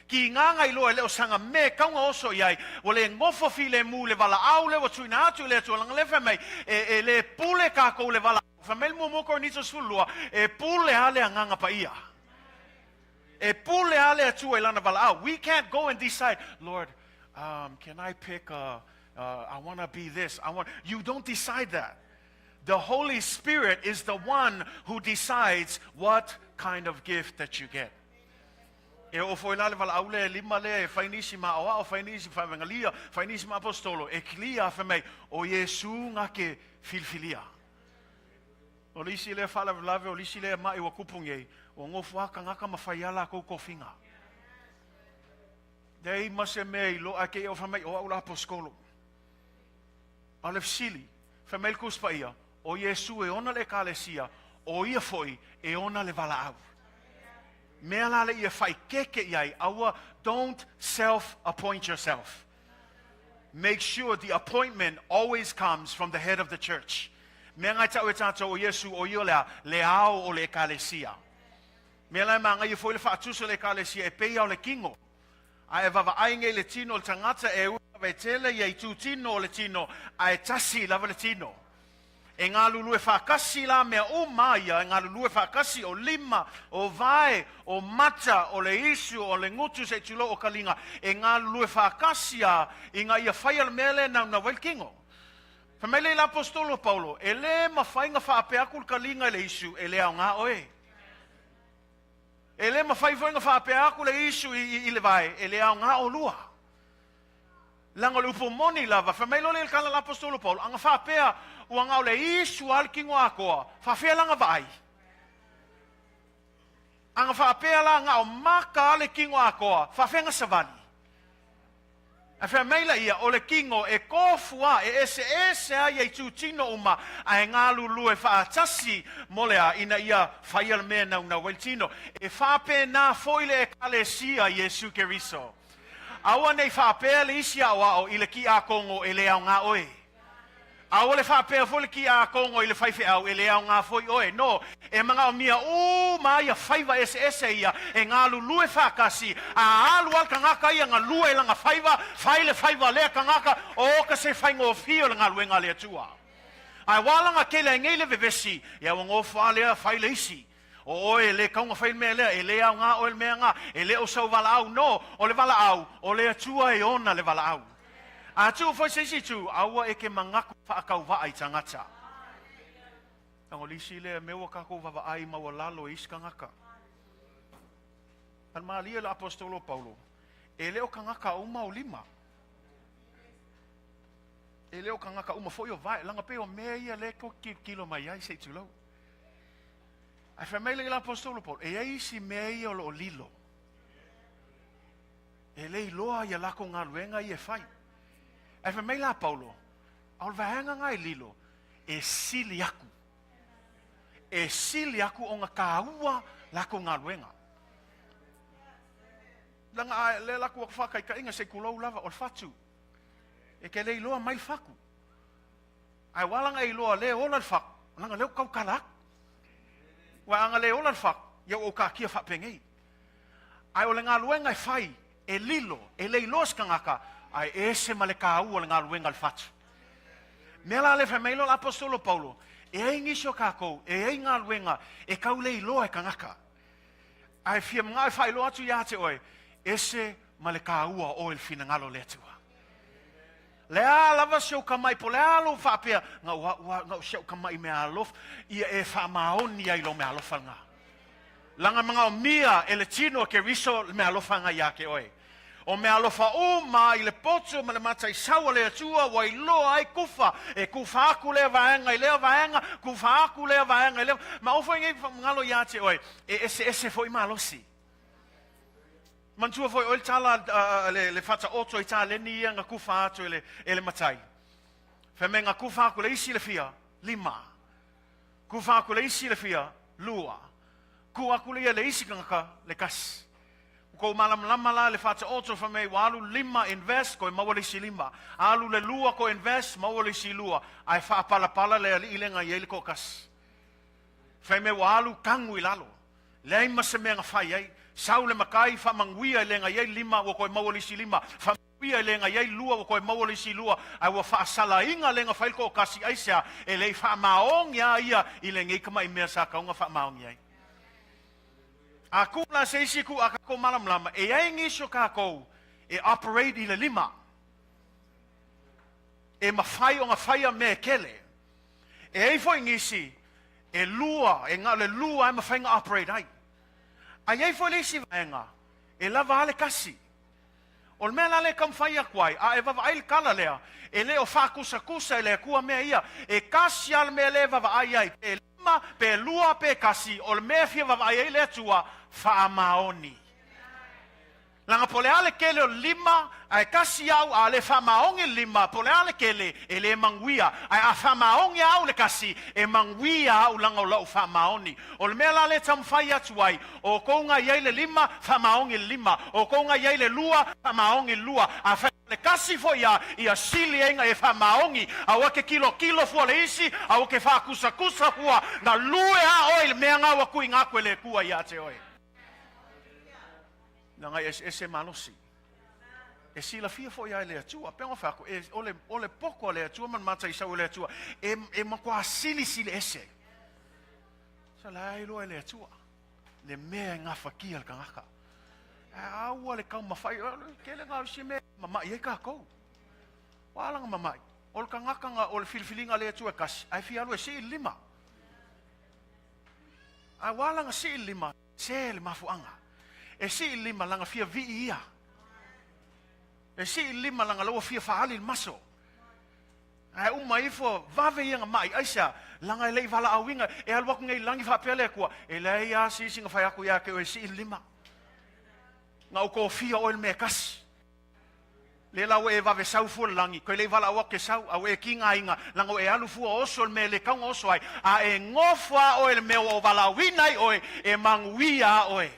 ki ngā ngai loa e le o sanga me kaunga oso iai, ua le gofo filemu le valaau le ua tuuina atu i le Atua langa le fai mai, e, e le pule kākou le valaau, fai mai le muamua Korinito 12, e pule a le Agaga Paia. E pule a le Atua i lana valaau. We can't go and decide, Lord, can I pick a, I want to be this. I want, you don't decide that. The Holy Spirit is the one who decides what kind of gift that you get. E oo foi la le valaau lea e lima lea e fai nisi ma aoao, fai nisi ma faevengalia, fai nisi ma apostolo, e clear fai mai, o Iesu nga ke filifilia. O le isi lea faalavelave, o le isi lea ma'i ua kupu nei, ua gofo lava kangaka ma fai a lakou kofiga. Leai ma se mea i loa'a ke ia o fai mai, o a'u la aposetolo. A o le fesili, fai mai le Tusi Paia, o Iesu e ona le Ekalesia, o ia foi e ona le valaau. Mea la le ia faaikeeke i ai, aua, don't self-appoint yourself. Make sure the appointment always comes from the head of the church. Mea ngai ta'u e tātou o Iesu o ia lea, le ao o le Ekalesia. Mea la e magaia foi le faatusa o le Ekalesia e pei a o le kino. A e vavaai nei le tino o le tagata e ui lava e tele ia itu tino o le tino, ae tasi lava le tino. E galulue faatasi la mea uma ia, e galulue faatasi o lima, o vae, o mata, o le isu, o le gutu se i tulou o ka liga, e galulue faatasi a ina ia faia le mea lea e naunau ai le kino. Fai mai le aposetolo o Paulo, e lē mafai na faapea atu le kaliga i le isu, e le aoga oe. E lē mafai foi na faapea atu le isu i, i, i le vae, e le aoga olua. Leaga o le upu moni lava, fai mai loa le kala la apostolo Paulo, aga faapea, ua na o le isu a le kino atoa, faafea lana vaai. Aga faapea la na o maka a le kino atoa, faafea na savali. Ae fai mai la ia, o le kino e kofu a, e eseese a ia i tūtino uma, ae galulue faatasi mo le a, ina ia faia le mea naunau ai le tino. E faapena foi le Ekalesia Iesu Keriso. Aua nei faapea le isi aoao i le kiakogo e le aoga oe. Aua le faapea foi le kiakogo i le faifeau e le aoga foi oe. No, e manaomia uma ia faiva eseese ia e galulue faatasi, a alu a le tagata ia galue i lana faiva, fai le faiva a lea tagata, o ka se faigofie o le galuega a le Atua. Ae ua ala ga kele ai nei le vevesi, ia ua gofo a lea fai le isi. O oe e le kauga fai le mea lea, e le aoga oe le mea ga, e le o sau valaau. No, o le valaau, o le Atua e ona le valaau. A tuu foi se isi itu, aua e ke mangaku faakauvaa i tagata. Leaga o le isi lea mea ua kakou vavaai maualalo e isi tagata. A malie le aposetolo o Paulo, e le o tagata uma o lima. E le o tagata uma foi o vae, leaga pei o mea ia lea tou te tilotilo mai ai se i tulou. Ae fai mai le aposetolo Paulo, e i ai isi mea ia o lo o lilo. E le iloa ia lakou galuega ia e fai. Ae fai mai la Paulo, a o le vaega na e lilo, e sili aku. E sili aku ona taua lakou galuega. Leaga a lea la atu faataitaiga se i tulou lava, o le fatu. E te le iloa mai le fatu. Ae ua ala ona e iloa lea e ola le fatu, leaga lea ua tautala atu. Aua a na le ola le fatu, ia ua ou taatia faapenei. Ae o le galuega e fai, e lilo, e le iloa se tagata, ae ese ma le taua o le galuega a le fatu. Mea la lea fai mai loa le aposetolo Paulo, e ai nisi o tatou, e ai galuega e tau le iloa e tagata. Ae fia manao e faailoa atu ia te oe, ese ma le taua o oe i le finagalo o le Atua. Le a lava si ou tamaʻi po o le a lou faapea, na ou a'u a, na o si a'u tamaʻi meaalofa, ia e faamaoni ai lou meaalofa lena. Leaga manaomia e le tino e Keriso le meaalofa lena ia te oe. O meaalofa uma i le poto ma le mataisau a le Atua ua iloa ai kufa, e kufa aku lea vaega i lea vaega, kufa aku lea vaega i lea, ma aua foi nei galo ia te oe, e eseese foi malosi. Manatua foi oe le tala a le Faataoto i taleni ia na kufa atu e le, e le matai. Fai mai na kufa aku le isi le fia, lima. Kufa aku le isi le fia, lua. Ku aku le ia le isi tagata le kasi. Ua kou malamalama la le Faataoto fai mai ua alu lima invest koe maua le isi lima. Alu le lua koe invest maua le isi lua. Ae faapalapala le alii le na i ai le toatasi. Fai mai ua alu tagu i lalo. Leai ma se mea na fai ai. Sau le matai, faamanuia i le na i ai lima, ua toe maua le isi lima. Faamanuia i le na i ai lua, ua toe maua le isi lua. Ae ua faasalaina le na fai le toatasi, aisea? E le i faamaoni a ia i lenei tamai mea sa tatau ona faamaoni ai. A ku la se isi ku a kakou malamalama, e i ai nisi o kakou e operate i le lima. E mafai ona faia mea e kele. E i ai foi nisi E lua, e na o le lua e mafai ona operate ai. A i ai foi le isi vaega, e lava a le kasi. O le mea la lea e taumafai atu ai, a e vavaai i le tala lea, e le o faakusakusa e le Atua mea ia. E kasi lava le mea lea e vavaai ai, pe lima, pe lua, pe kasi, o le mea e fia vavaai ai le Atua, faamaoni. Leaga po o le a le tele o le lima, ae kasi au a le faamaoni le lima, po o le a le tele, e le manuia. Ae a faamaoni au le kasi, e manuia au leaga o lau faamaoni. O le mea la lea e taumafai atu ai, o outou na i ai le lima, faamaoni le lima. O outou na i ai le lua, faamaoni le lua. Afai o le kasi foi a, ia sili ai na e faamaoni. Aua ke kilokilo fua le isi, aua ke faakusakusa fua, na lue a oe i le mea na ua tuuina atu e le Atua ia te oe. Leaga e eseese malosi. E silafia foi a e le Atua. Pei ona fai atu, e, o le, o le poto a le Atua ma le mataisau e le Atua, e, e matua silisili ese. Sa la e iloa e le Atua, le mea e gafatia le tagata. Ae aua le taumafai, tele na o isi mea e mamai ai tatou. Ua ala na mamai. O le tagata na, o le filifiliga a le Atua e kasi, ae fia alu e sii le lima. Ae ua ala na sii le lima, Se le mafuaaga. E sii le lima laga fia vii ia. E sii le lima laga la ua fia faali le maso. Ae uma ifo vave ia na mai. Aisea? Laga e le i valaauina. E alu atu nei i lagi faapea le Atua, E leai lava se isi na fai atu ia te oe e sii le lima. Na ou tofia oe i le mea e kasi. Lea la ua e vave sau fua le lagi, koe le i valaau atu ke sau, a ua e kigaina, laga ua e alu fua oso i le mea e le tau ona oso ai, a e nofo a oe i le mea ua ou valaauina ai oe, e manuia a oe.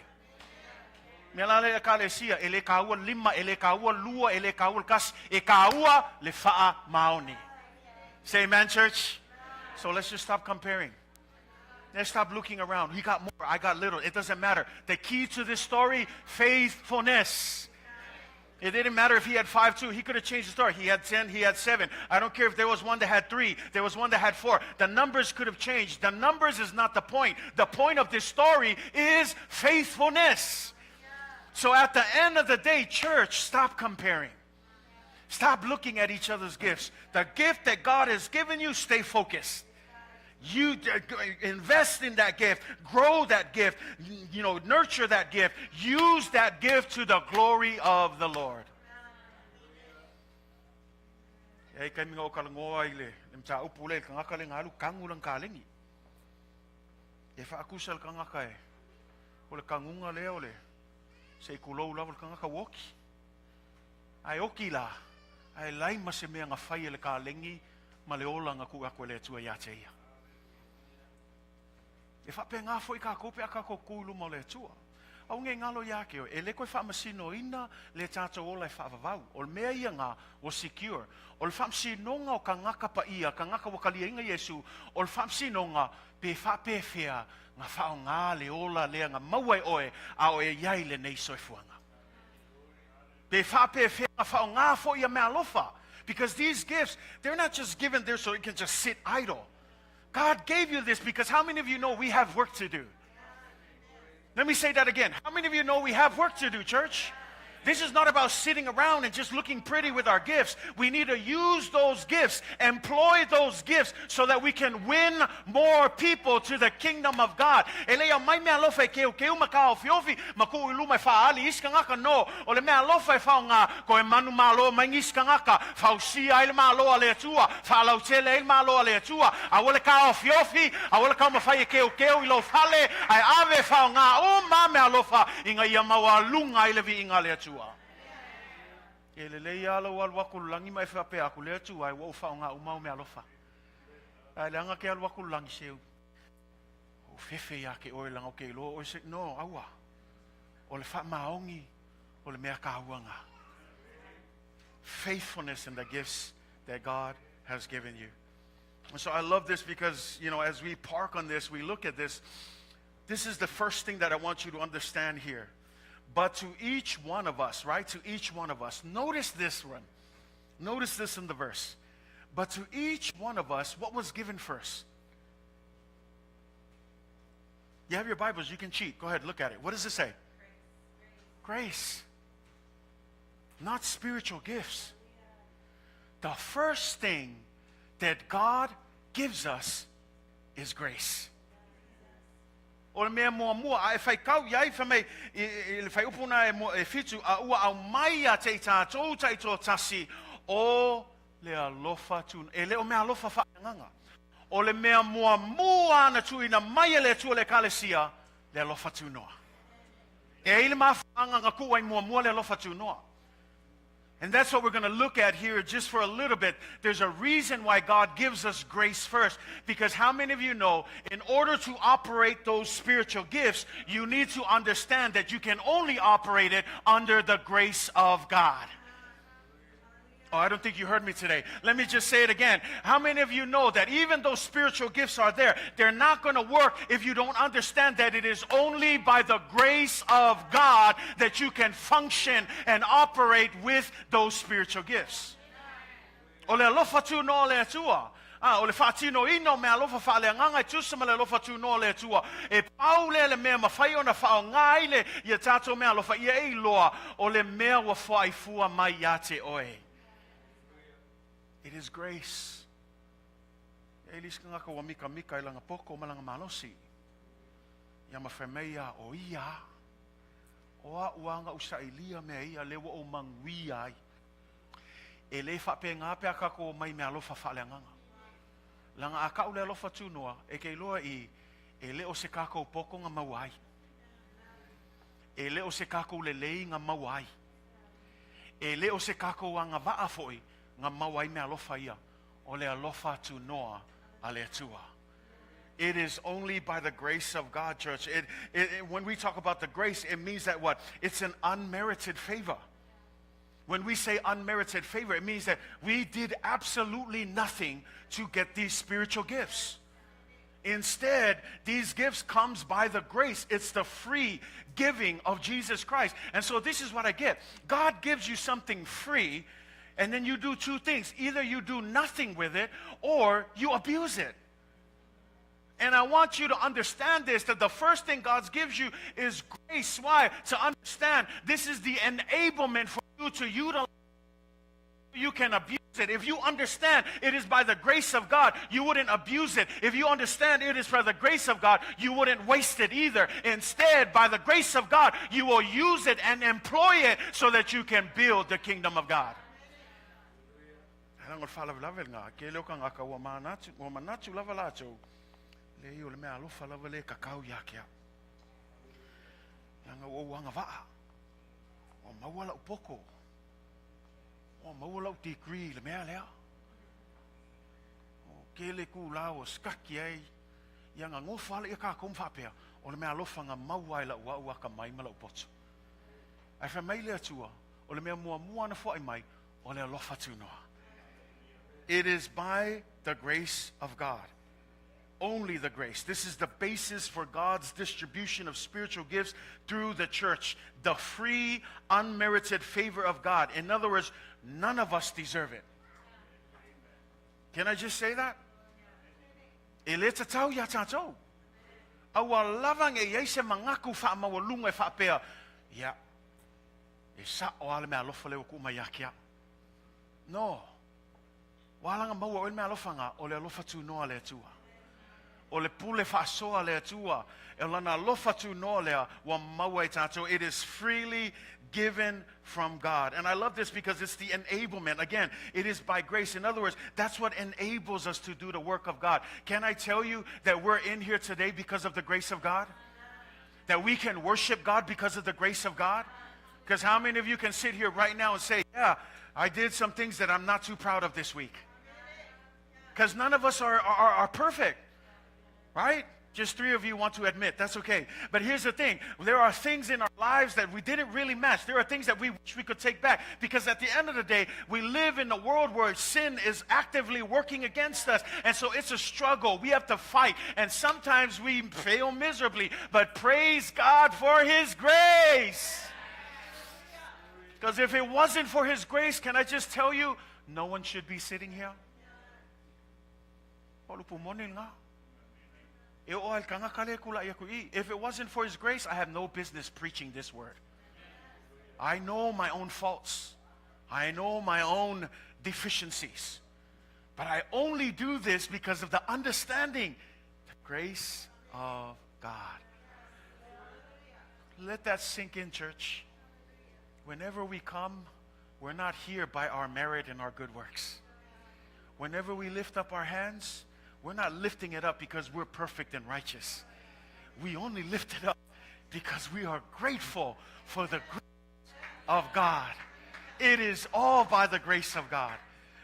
Mea la lea Ekalesia, e le kaua le lima, e le kaua le lua, e le kaua le kasi, e kaua le faamaoni. Say amen, church. So let's just stop comparing. Let's stop looking around. He got more, I got little. It doesn't matter. The key to this story, faithfulness. It didn't matter if he had 5, 2. He could have changed the story. He had 10, he had 7. I don't care if there was one that had 3, there was one that had 4. The numbers could have changed. The numbers is not the point. The point of this story is faithfulness. So at the end of the day, church, stop comparing. Stop looking at each other's gifts. The gift that God has given you, stay focused. You invest in that gift, grow that gift, nurture that gift, use that gift to the glory of the Lord. E kai minga o kalangoa i le mta upu le kangaka le ngalu kangu lang kalengi. E whaakusa le kangaka e. O le kangunga lea o le se i kulou lava le kangaka woki. Ai oki la, ai lai ma se mea ngā whai e le kalengi ma le ola ngā ku ako le atua ia te ia. E whape ngā fo i ka kope a ka ko kulu ma le atua. Au nge ngalo ia ke o, e le koe whaamasino ina le tātou ola e whaavavau. O le mea ia ngā o secure. O le whaamasino o ka ngaka pa ia, ka ngaka wakalia inga Yesu, o le whaamasino pe whaapewhea ngā whao ngā le ola lea ngā mauai oe a o e iai le nei soifuanga. Pe whaapewhea ngā whao ngā fo ia mea alofa. Because these gifts, they're not just given there so it can just sit idle. God gave you this because how many of you know we have work to do? Let me say that again. How many of you know we have work to do, church? This is not about sitting around and just looking pretty with our gifts. We need to use those gifts, employ those gifts so that we can win more people to the kingdom of God. E lea mai mea alofa e keu keu ma ka ofiofi, ma ku ilu mai whaali iska ngaka no. O le mea alofa e whao ngā, ko e manu malo mai ngiska ngaka, whausia ai le malo a le atua, whaalautele ai le malo a le atua, a wale ka ofiofi, a wale ka mawhai e keu keu i lau fale, ai ave whao ngā o mā mea alofa, inga ia maua lunga i le vi inga le atua. E le lei alo alu aku langi mai whape aku le atua, ai wau whao ngā umau mea alofa. Ai le anga ke alu aku langi seu. O fefe ia ke oe langa o ke iloa oe se, no, aua. O le wha maongi, o le mea kāuanga. Faithfulness in the gifts that God has given you. And so I love this because, as we park on this, we look at this. This is the first thing that I want you to understand here. But to each one of us, right? To each one of us. Notice this one. Notice this in the verse. But to each one of us, what was given first? You have your Bibles, you can cheat. Go ahead, look at it. What does it say? Grace. Grace. Not spiritual gifts. The first thing that God gives us is grace. O le mea mua mua, a e whai kau iai wha mei, i le whai upuna e whitu, a ua au mai a te i tātou tai tō tasi, o le alofa tū, e le o mea alofa whaanganga. O le mea mua mua ana tuina mai e le atua le kalesia, le alofa tūnoa. E eile mawhaanganga kuai mua mua le alofa tūnoa. And that's what we're going to look at here just for a little bit. There's a reason why God gives us grace first. Because how many of you know, in order to operate those spiritual gifts, you need to understand that you can only operate it under the grace of God. Oh, I don't think you heard me today. Let me just say it again. How many of you know that even though spiritual gifts are there, they're not going to work if you don't understand that it is only by the grace of God that you can function and operate with those spiritual gifts? O le alofa tu no le atua. Ah, o le whaatino ino me alofa whaale nganga i tusa ma le alofa tu no le atua. E pau le le mea mawhai ona whao ngai le ia tātou mea alofa ia e iloa o le mea wa whaifua mai ia te oe. It is grace. E lis ka ngaka wa mika mika i langa poko ma langa malosi. Ia mawhemea o ia. O a uanga usa ilia mea ia lewa o mangui ai. E le whape ngā pea kako mai mea alofa whaale nganga. Langa a kau le alofa tūnoa, e ke iloa i e le o se kako poko ngā mau ai. E le o se kako le lei ngā mau ai. E le o se kako a ngā waa foi ngā mau ai mea alofa ia. O le alofa tūnoa a le atua. It is only by the grace of God, church. When we talk about the grace, it means that what? It's an unmerited favor. When we say unmerited favor, it means that we did absolutely nothing to get these spiritual gifts. Instead, these gifts comes by the grace. It's the free giving of Jesus Christ. And so this is what I get. God gives you something free, and then you do two things. Either you do nothing with it, or you abuse it. And I want you to understand this, that the first thing God gives you is grace. Why? To understand this is the enablement for you to utilize. You can abuse it. If you understand it is by the grace of God, you wouldn't abuse it. If you understand it is by the grace of God, you wouldn't waste it either. Instead, by the grace of God, you will use it and employ it so that you can build the kingdom of God. Le o le mea alofa lava le kakau ia ke au. Langa o anga vaa. O maua lau poko. O maua lau degree le mea lea. O ke le ku la o skaki ai. Ia nga ngofa ala ia ka kou mawhapea. O le mea alofa nga maua ai lau au aka mai ma lau poto. Ai wha mai le atua. O le mea mua mua na fuai mai. O le alofa tūnoa. It is by the grace of God. Only the grace. This is the basis for God's distribution of spiritual gifts through the church. The free, unmerited favor of God. In other words, none of us deserve it. Can I just say that? E le tatau ia tātou. Aua lava nge iai se mangaku wha mawalunga e whaapea. Ia, e sa o ale mea alofa leo ku mai akia. No. Walanga maua o le mea alofanga o le alofa tūnoa le atua. O le pule whaasoa le atua. E lana alofa tūnoa lea wa maua e tātou. It is freely given from God. And I love this because it's the enablement. Again, it is by grace. In other words, that's what enables us to do the work of God. Can I tell you that we're in here today because of the grace of God? That we can worship God because of the grace of God? Because how many of you can sit here right now and say, yeah, I did some things that I'm not too proud of this week? Because none of us are perfect, right? Just three of you want to admit. That's okay. But here's the thing. There are things in our lives that we didn't really match. There are things that we wish we could take back. Because at the end of the day, we live in a world where sin is actively working against us. And so it's a struggle. We have to fight. And sometimes we fail miserably. But praise God for His grace. Because if it wasn't for His grace, can I just tell you, no one should be sitting here. If it wasn't for His grace, I have no business preaching this word. I know my own faults. I know my own deficiencies. But I only do this because of the understanding, the grace of God. Let that sink in, church. Whenever we come, we're not here by our merit and our good works. Whenever we lift up our hands, we're not lifting it up because we're perfect and righteous. We only lift it up because we are grateful for the grace of God. It is all by the grace of God.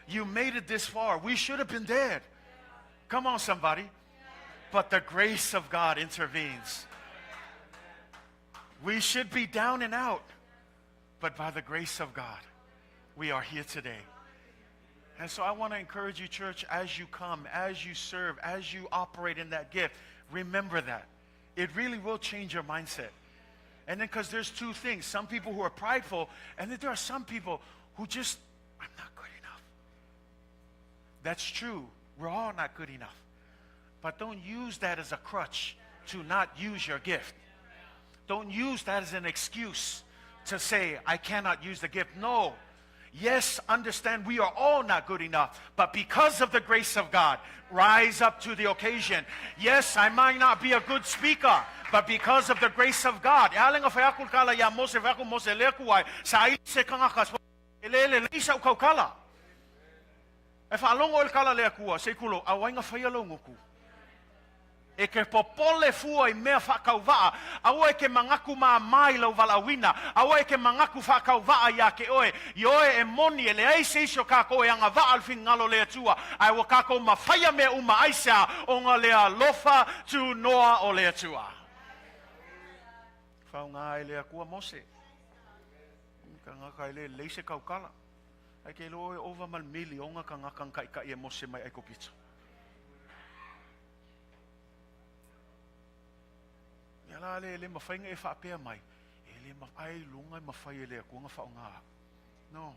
You made it this far. We should have been dead. Come on, somebody. But the grace of God intervenes. We should be down and out. But by the grace of God, we are here today. And so I want to encourage you, church, as you come, as you serve, as you operate in that gift, remember that. It really will change your mindset. And then because there's two things. Some people who are prideful, and then there are some people who just, I'm not good enough. That's true. We're all not good enough. But don't use that as a crutch to not use your gift. Don't use that as an excuse to say, I cannot use the gift. No. Yes, understand we are all not good enough, but because of the grace of God, rise up to the occasion. Yes, I might not be a good speaker, but because of the grace of God. E ke popole fua i mea whakauvaa. Aua e ke mangaku maa mai lau walawina. Aua e ke mangaku whakauvaa ia ke oe. I oe e moni e le aise iso kako e anga waa al fingalo le atua. Ai wa kako mawhaia mea uma aisea o ngā lea lofa tu noa o le atua. Whaunga e le akua Mose. Ka ngaka e le leise kaukala. Ai ke loe ova mal mili o ngaka ngaka kai kai e Mose mai ai kopito. Ia la le le mafai ona e faapea mai, e le ailoga e mafai e le Atua ona faaaoga au. No.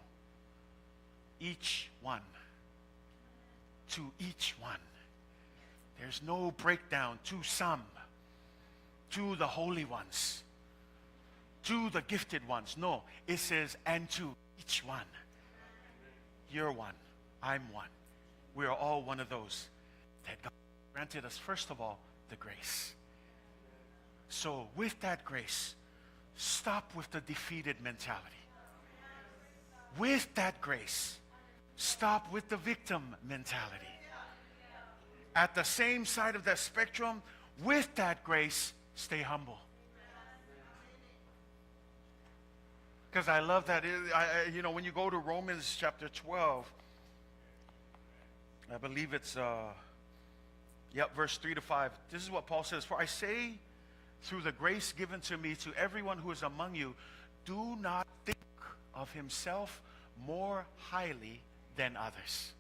Each one. To each one. There's no breakdown to some, to the holy ones, to the gifted ones. No, it says, and to each one. You're one. I'm one. We are all one of those that God granted us, first of all, the grace. So, with that grace, stop with the defeated mentality. With that grace, stop with the victim mentality. At the same side of that spectrum, with that grace, stay humble. Because I love that. When you go to Romans chapter 12, I believe it's, verse 3 to 5. This is what Paul says. For I say, through the grace given to me, to everyone who is among you, do not think of himself more highly than others.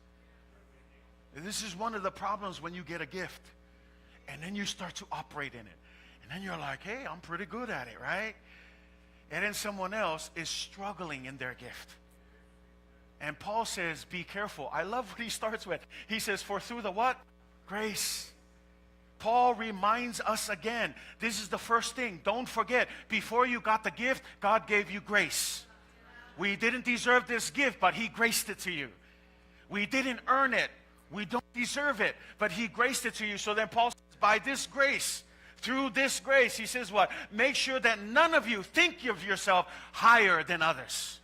This is one of the problems when you get a gift. And then you start to operate in it. And then you're like, hey, I'm pretty good at it, right? And then someone else is struggling in their gift. And Paul says, be careful. I love what he starts with. He says, for through the what? Grace. Paul reminds us again. This is the first thing. Don't forget, before you got the gift, God gave you grace. We didn't deserve this gift, but he graced it to you. We didn't earn it. We don't deserve it, but he graced it to you. So then Paul says, by this grace, through this grace, he says what? Make sure that none of you think of yourself higher than others.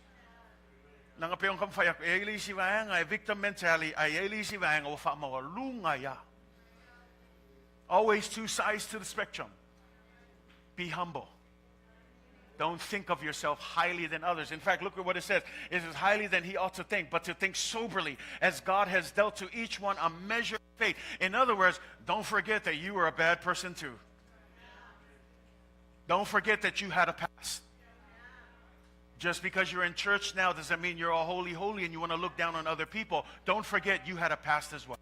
Victim mentality. Always two sides to the spectrum. Be humble. Don't think of yourself highly than others. In fact, look at what it says. It says highly than he ought to think, but to think soberly, as God has dealt to each one a measure of faith. In other words, don't forget that you were a bad person too. Don't forget that you had a past. Just because you're in church now doesn't mean you're all holy, holy, and you want to look down on other people. Don't forget you had a past as well.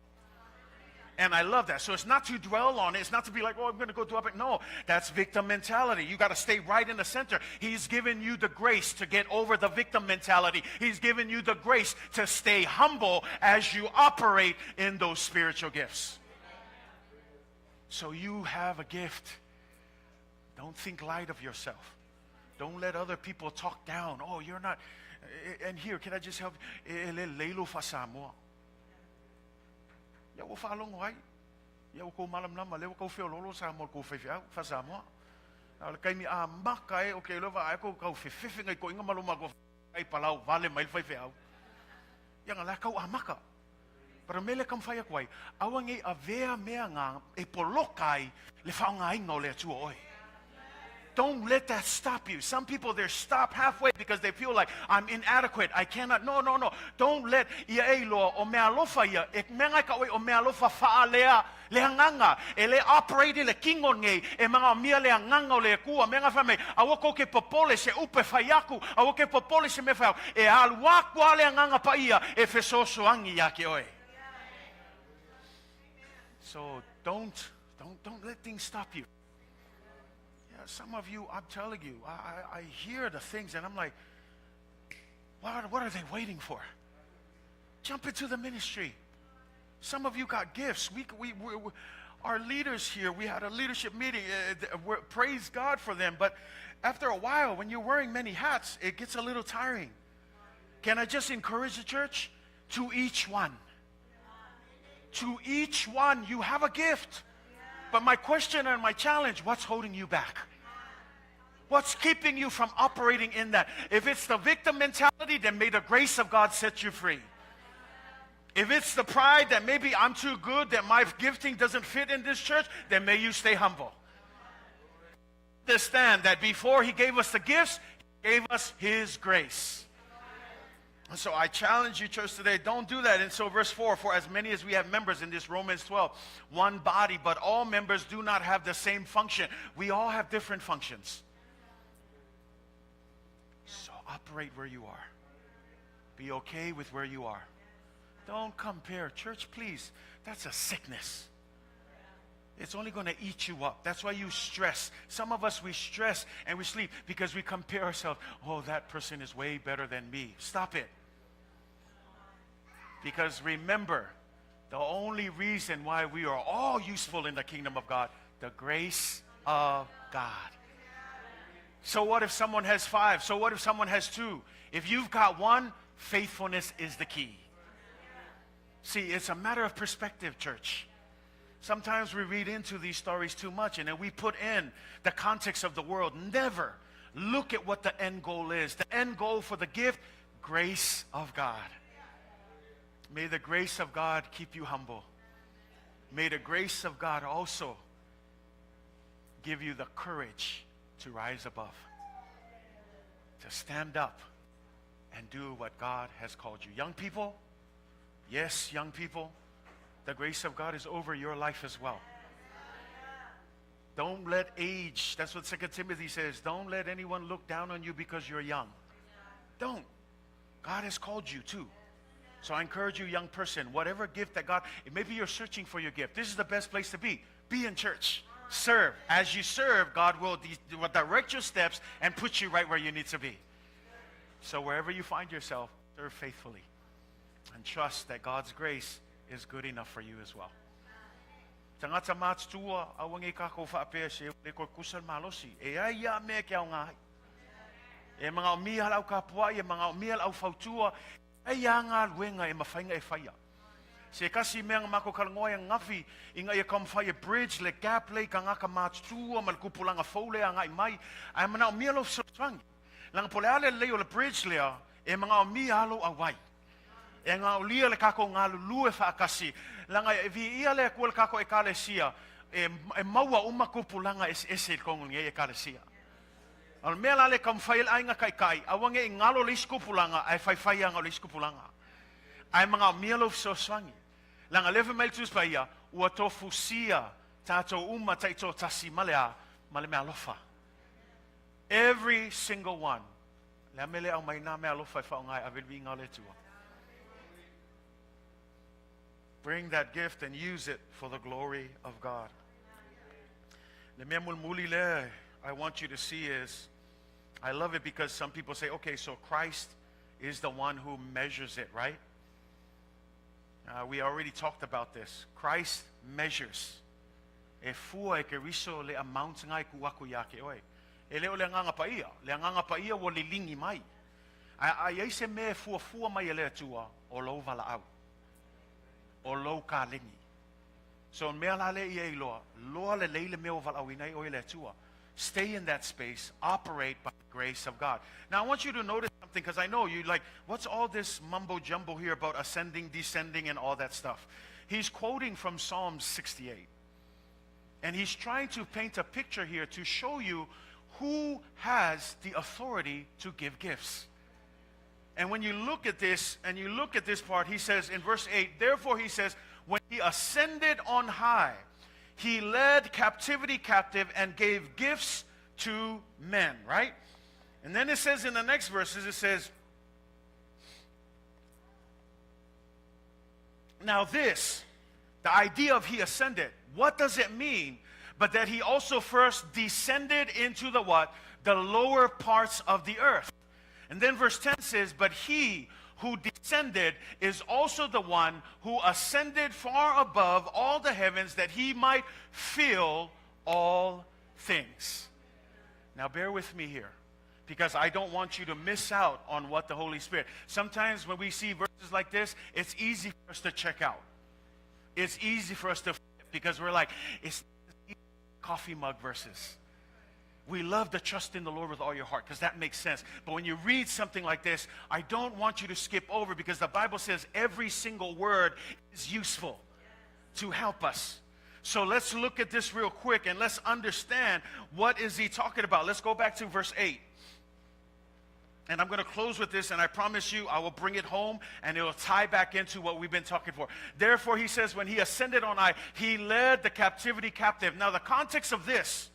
And I love that. So it's not to dwell on it. It's not to be like, oh, I'm going to go do up. No, that's victim mentality. You got to stay right in the center. He's given you the grace to get over the victim mentality. He's given you the grace to stay humble as you operate in those spiritual gifts. So you have a gift. Don't think light of yourself. Don't let other people talk down. Oh, you're not. And here, can I just help? Ia ua faalogo ai. Ia ua kou malamalama lea ua kau feoloolo Samoa i le kou faifeau, faa-Samoa. A o le taimi amata e, okay, loa vaai kou kau fefefe ngai toeaiina ma lo matou ai palau vale mai le faifeau. Ia na la kau amata. But o mea lea e taumafai atu ai, aua nei avea mea na e poloka ai le faaaogaina o le Atua oe. Don't let that stop you. Some people, they're stopped halfway because they feel like, I'm inadequate. I cannot. No, no, no. Don't let ia e iloa o mea alofa ia. E mea ngai ka oe o mea alofa whaalea le anganga. E le operate le kingo nei. E manaomia le agaga o le Atua. Mea ngai fai mai, aua kou ke popole se upu e fai aku. Aua ke popole se mea fai aku. E alu aku a le Agaga Paia e fesoasoani ia te oe. So don't let things stop you. Yeah, some of you, I'm telling you, I hear the things and I'm like, what are they waiting for? Jump into the ministry. Some of you got gifts. Our leaders here, we had a leadership meeting. Praise God for them. But after a while, when you're wearing many hats, it gets a little tiring. Can I just encourage the church? To each one. To each one, you have a gift. But my question and my challenge, what's holding you back? What's keeping you from operating in that? If it's the victim mentality, then may the grace of God set you free. If it's the pride that maybe I'm too good, that my gifting doesn't fit in this church, then may you stay humble. Understand that before he gave us the gifts, he gave us his grace. And so I challenge you, church, today, don't do that. And so verse 4, for as many as we have members in this Romans 12, one body, but all members do not have the same function. We all have different functions. So operate where you are. Be okay with where you are. Don't compare. Church, please. That's a sickness. It's only going to eat you up. That's why you stress. Some of us, we stress and we sleep because we compare ourselves. Oh, that person is way better than me. Stop it. Because remember, the only reason why we are all useful in the kingdom of God, the grace of God. So what if someone has 5? So what if someone has 2? If you've got 1, faithfulness is the key. See, it's a matter of perspective, church. Sometimes we read into these stories too much, and then we put in the context of the world. Never look at what the end goal is. The end goal for the gift, grace of God. May the grace of God keep you humble. May the grace of God also give you the courage to rise above, to stand up and do what God has called you. Young people, yes, young people, the grace of God is over your life as well. Don't let age, that's what 2 Timothy says, don't let anyone look down on you because you're young. Don't. God has called you too. So I encourage you, young person, whatever gift that God, maybe you're searching for your gift. This is the best place to be. Be in church. Serve. As you serve, God will direct your steps and put you right where you need to be. So wherever you find yourself, serve faithfully and trust that God's grace is good enough for you as well. Tangata mātua, awangi kako whaapea se le koe kusal malosi. E ai ia mea ke au ngāi. E mga o mia lau kapua, e mga o mia lau fautua, e ia ngā luenga e mawhainga e whaia. Se kasi mea ngā mako kalangoa e ngafi, i ngā ia kamwhai e bridge le gap le ka ngaka mātua ma le kupulanga faule a ngai mai, ai mana o mia lau sotwangi. Langa pole ale lei o le bridge lea, e mga o mia alo a wai. E ngā o lia le kako ngā lulu e whaakasi. Langa e vi ia le kua le kako e kalesia, e maua uma kupulanga e ese i kongo nge e kalesia. O le mea la le kamwhai le ainga kai kai, awange i ngalo le iskupulanga, ai whai whai anga o le iskupulanga. Ai mga o mia lau fesoasoani. Langa lewe mai tus pa ia, ua tofusia tātou uma taito tasi male a, male mea alofa. Every single one. Le amele au mai nā mea alofa e whaongai a vili ngā le tua. Bring that gift and use it for the glory of God. Le mea mulmuli le I want you to see is, I love it because some people say, okay, so Christ is the one who measures it, right? We already talked about this. Christ measures. E fua e ke riso le amount ngai ku aku ia ke oe. E leo le nganga pa ia. Le nganga pa ia wo lilingi mai. A ai se me fua fua mai e le atua o lau vala au. O lau ka lengi. So mea la le ia i loa. Loa le leile mea o vala au inai o i le atua. Stay in that space. Operate by the grace of God. Now I want you to notice something because I know you like, what's all this mumbo jumbo here about ascending, descending, and all that stuff? He's quoting from Psalm 68. And he's trying to paint a picture here to show you who has the authority to give gifts. And when you look at this, and you look at this part, he says in verse 8, therefore he says, when he ascended on high, he led captivity captive and gave gifts to men, right? And then it says in the next verses, it says, now this, the idea of he ascended, what does it mean? But that he also first descended into the what? The lower parts of the earth. And then verse 10 says, but he who descended is also the one who ascended far above all the heavens that he might fill all things. Now bear with me here, because I don't want you to miss out on what the Holy Spirit. Sometimes when we see verses like this, it's easy for us to check out. It's easy for us to flip because we're like, it's coffee mug verses. We love to trust in the Lord with all your heart because that makes sense. But when you read something like this, I don't want you to skip over because the Bible says every single word is useful to help us. So let's look at this real quick and let's understand what is he talking about. Let's go back to verse 8. And I'm going to close with this, and I promise you I will bring it home, and it will tie back into what we've been talking for. Therefore, he says, when he ascended on high, he led the captivity captive. Now, the context of this,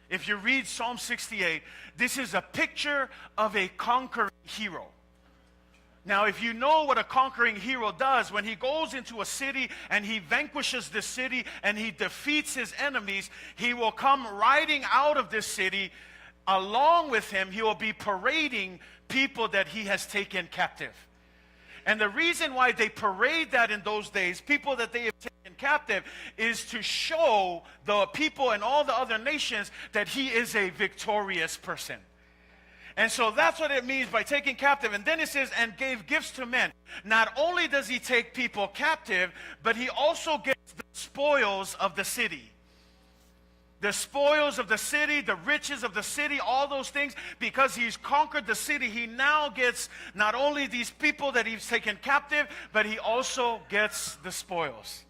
if you read Psalm 68, this is a picture of a conquering hero. Now, if you know what a conquering hero does, when he goes into a city and he vanquishes the city and he defeats his enemies, he will come riding out of this city. Along with him, he will be parading people that he has taken captive. And the reason why they parade that in those days, people that they have taken captive, is to show the people and all the other nations that he is a victorious person. And so that's what it means by taking captive. And then it says, and gave gifts to men. Not only does he take people captive, but he also gets the spoils of the city. The spoils of the city, the riches of the city, all those things, because he's conquered the city, he now gets not only these people that he's taken captive, but he also gets the spoils.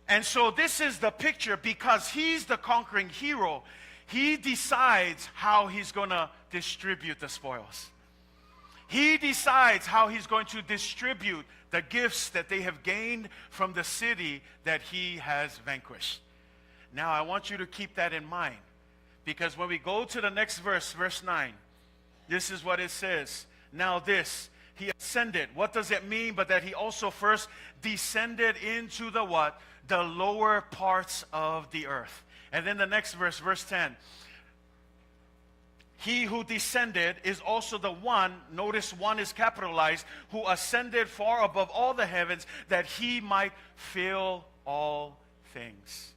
And so this is the picture, because he's the conquering hero, he decides how he's going to distribute the spoils. He decides how he's going to distribute the gifts that they have gained from the city that he has vanquished. Now, I want you to keep that in mind, because when we go to the next verse, verse 9, this is what it says. Now this, he ascended. What does it mean? But that he also first descended into the what? The lower parts of the earth. And then the next verse, verse 10. He who descended is also the one, notice one is capitalized, who ascended far above all the heavens that he might fill all things.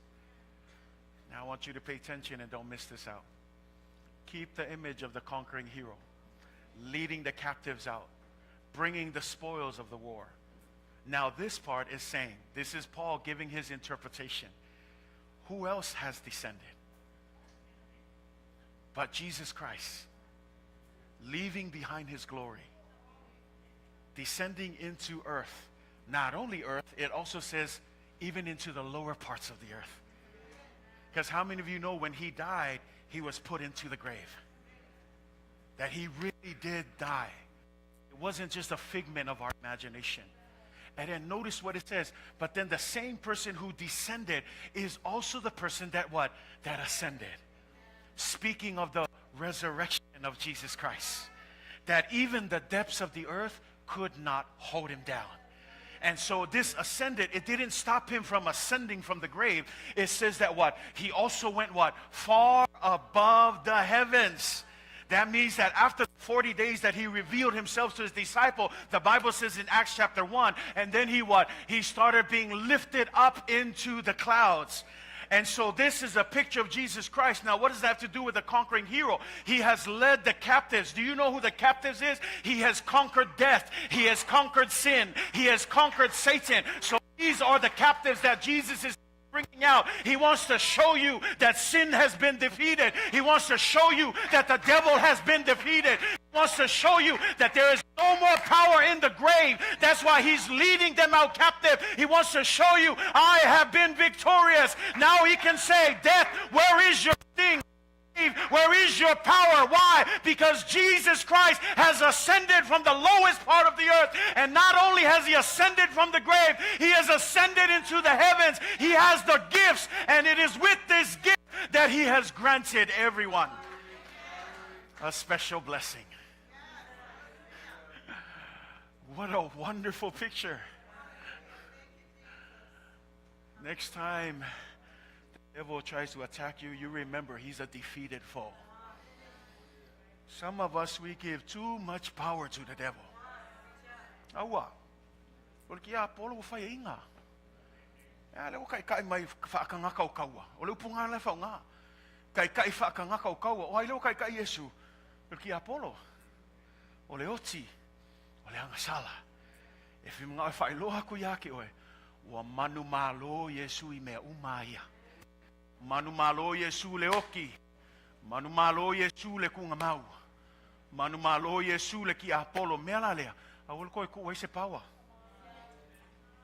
Now I want you to pay attention and don't miss this out. Keep the image of the conquering hero, leading the captives out, bringing the spoils of the war. Now this part is saying, this is Paul giving his interpretation. Who else has descended? But Jesus Christ, leaving behind his glory, descending into earth. Not only earth, it also says even into the lower parts of the earth. Because how many of you know when he died, he was put into the grave? That he really did die. It wasn't just a figment of our imagination. And then notice what it says. But then the same person who descended is also the person that what? That ascended. Speaking of the resurrection of Jesus Christ. That even the depths of the earth could not hold him down. And so this ascended, it didn't stop him from ascending from the grave. It says that what? He also went what? Far above the heavens. That means that after 40 days that he revealed himself to his disciple, the Bible says in Acts chapter 1, and then he what? He started being lifted up into the clouds. And so this is a picture of Jesus Christ. Now, what does that have to do with the conquering hero? He has led the captives. Do you know who the captives is? He has conquered death. He has conquered sin. He has conquered Satan. So these are the captives that Jesus is bringing out. He wants to show you that sin has been defeated. He wants to show you that the devil has been defeated. He wants to show you that there is no more power in the grave. That's why he's leading them out captive. He wants to show you, I have been victorious. Now he can say, death, where is your sting? Where is your power? Why? Because Jesus Christ has ascended from the lowest part of the earth. And not only has he ascended from the grave, he has ascended into the heavens. He has the gifts, and it is with this gift that he has granted everyone a special blessing. What a wonderful picture. Next time the devil tries to attack you, you remember he's a defeated foe. Some of us, we give too much power to the devil. Aua. O le kia Apollo whai e inga. Ea, le o kai kai mai whaakangaka o kaua. O le upu ngā le whao ngā. Kai kai whaakangaka o kaua. O ai le o kai kai Yesu. O le kia Apollo. O le oti. O le angasala. E whima ngā e whailoa ku ia ki oe. Ua manu malo Yesu i mea umaia. Manu malo Yesu le oki. Manu malo Yesu le kunga mau. Manu malo Yesu le ki Apollo. Mea la lea. A ua koe ku se paua.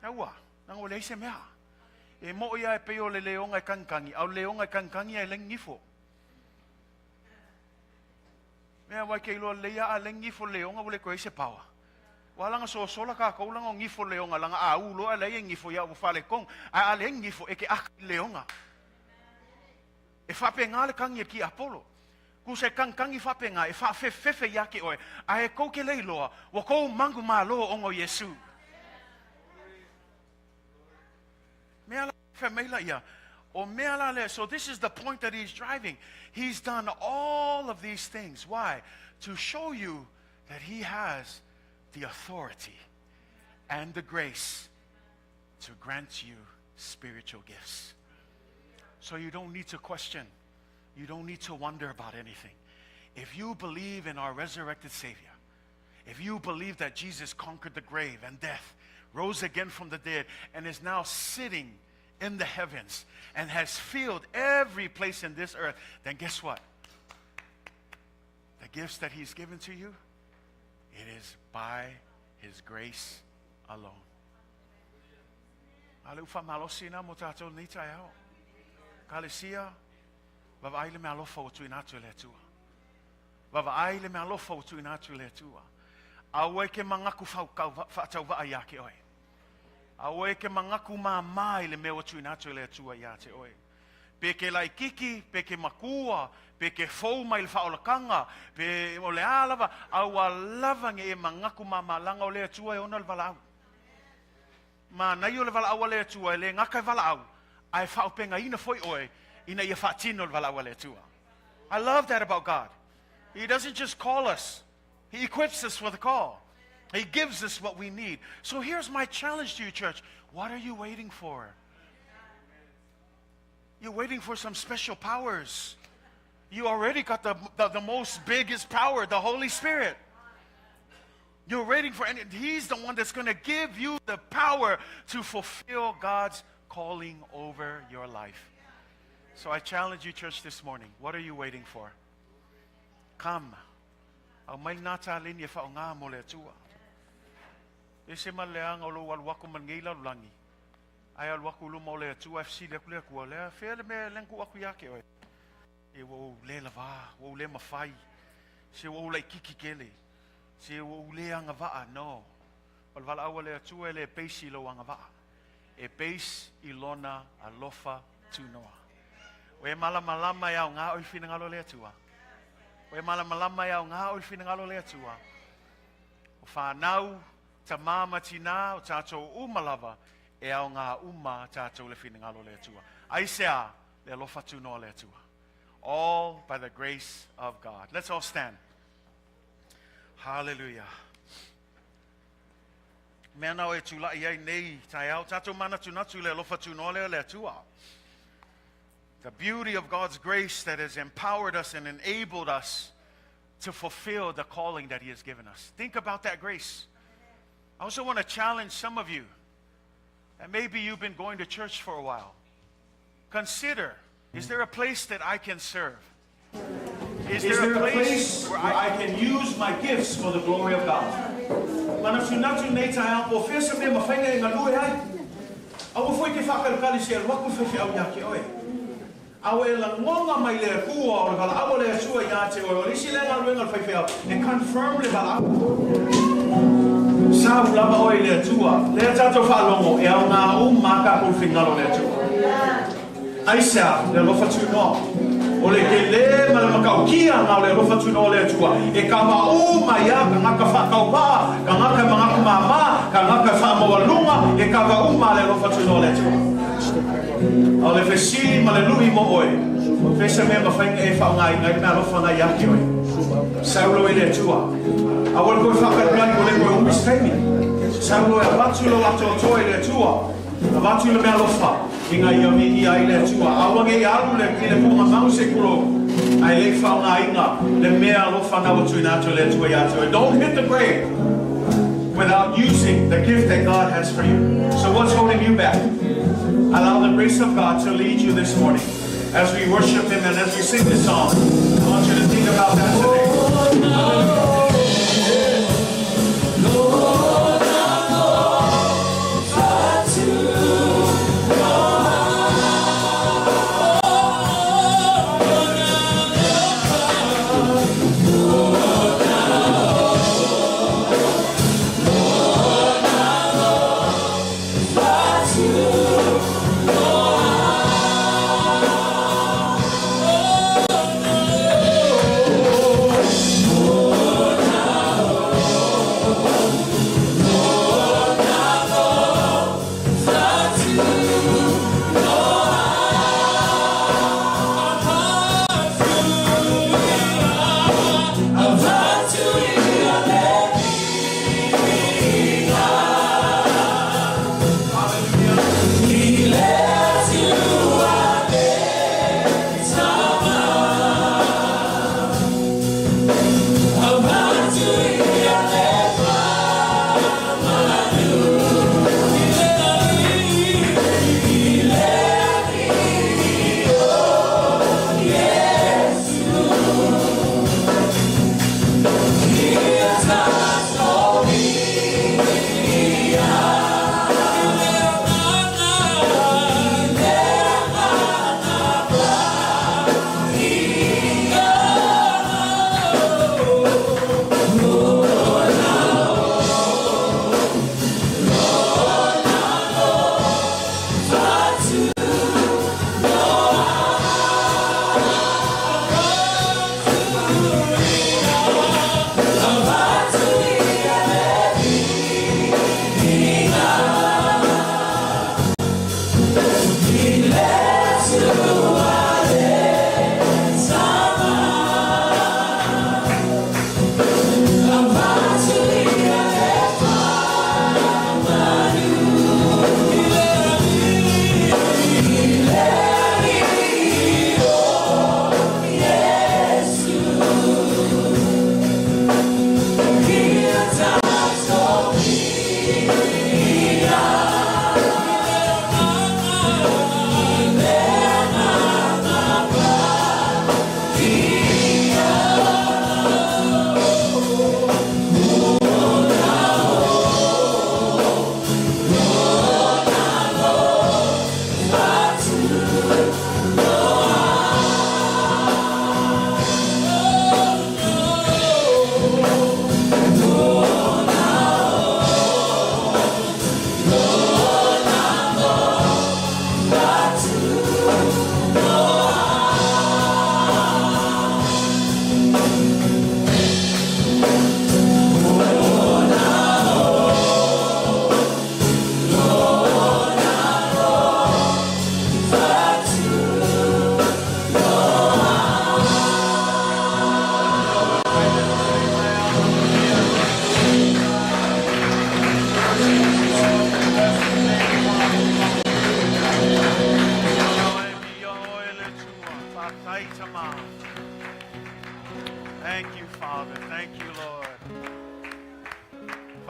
Aua, nanga o le se mea. E mo ia e peo le leonga e kankangi. Au leonga e kankangi e lengifo. Mea wai ke iloa leia a lengifo leonga o le koe se paua. Wa langa so sola ka kou langa o ngifo leonga langa a ulo a leia ngifo ia o whale kong. A le ngifo e ke ak leonga. E whape ngā le kangi e ki Apollo. Kusa e kagikagi faapena e faafefefefe iā te oe, ae kou te le iloa, ua kou magu malo ona o Iesu. Mea la fai mai laia, o mea la lea, so this is the point that he's driving. He's done all of these things. Why? To show you that he has the authority and the grace to grant you spiritual gifts. So you don't need to question. You don't need to wonder about anything. If you believe in our resurrected Savior, if you believe that Jesus conquered the grave and death, rose again from the dead, and is now sitting in the heavens and has filled every place in this earth, then guess what? The gifts that he's given to you, it is by his grace alone. A le ufa malosi na mo tātou nei taeao. Kalesia, vaavaai le meaalofa ua tuuina atu e le Atua. Vaavaai le meaalofa ua tuuina atu e le Atua. Aua e ke mangaku faatauvaa iā te oe. Aua e ke mangaku māmā i le mea ua tuuina atu e le Atua iā te oe. Pe ke laititi, pe ke makua, pe ke fou mai le faaolataga, pe o le a lava, aua lava ne i e manatu māmā, leaga o le Atua e ona le valaau. Manaia o le valaau a le Atua, e le gata e valaau, ae faaopegaina foi oe ina ia faatino le valaau a le Atua. I love that about God. He doesn't just call us, He equips us for the call. He gives us what we need. So here's my challenge to you, church. What are you waiting for? You're waiting for some special powers. You already got the, the, the most biggest power, the Holy Spirit. You're waiting for, and He's the one that's going to give you the power to fulfill God's calling over your life. So I challenge you, church, this morning. What are you waiting for? Come. Aumai lenā taleni e faaaoga mo le Atua. E ese ma le leaga o lou alu atu ma lenei lalolagi, ae alu atu i luma o le Atua ae fesili atu le Atua, lea fea le mea lea na tuu atu ia te oe? E ua ou le lavā, ua ou le mafai, se ua ou laititi tele, se ua ou le agavaa. No. O le valaau a le Atua e le base i lou agavaa. E base i lona alofa tunoa. Ua e malamalama e aoga oe i le finagalo o le Atua. Ua e malamalama e aoga oe i le finagalo o le Atua. O whanau, tamā ma tinā, o tātou uma lava, e aoga uma tātou le finagalo o le Atua. Aisea, le alofa tunoa o le Atua. All by the grace of God. Let's all stand. Hallelujah. Mea na o e tula'i ai nei taeao, tātou manatunatu le alofa tunoa lea o le Atua. The beauty of God's grace that has empowered us and enabled us to fulfill the calling that He has given us. Think about that grace. I also want to challenge some of you that maybe you've been going to church for a while. Consider, is there a place that I can serve? Is there a place where I can use my gifts for the glory of God? Manatunatu nei taeao po o fea se mea mafai ona e galue ai. Aua foi ke whaakalukali se alu atu faifeau iā te oe. A ua e lagona mai le Atua o le valaau a le Atua iā te oe, o le isi lea galuega a le faifeau, e confirm le valaau. Sau lava oe i le Atua, lea tatou faalogo e aoga uma a tatou finagalo o le Atua. Aisea le alofa tunoa? O le telē ma le matautia na o le alofa tunoa o le Atua, e kava uma ai a tagata faatauvaa, tagata e manatu māmā, tagata e faamaualuga, e kava uma le alofa tunoa o le Atua. A o le fesili ma le lu'i mo oe, fea se mea mafai ona e faaaogaina ai le meaalofa na ia te oe? Sau loa i le Atua. Aua le toe faakalikali ua le toe umi se taimi. Sau loa e avatu lou atoatoa i le Atua. Avatu le meaalofa ina ia viia ai le Atua. Aua ne i alu le i le puagamau se tulou, ae le i faaaogaina le mea alofa na ua tuuina atu e le Atua ia te oe. Don't hit the grave without using the gift that God has for you. So what's holding you back? Allow the grace of God to lead you this morning as we worship Him and as we sing this song. I want you to think about that today.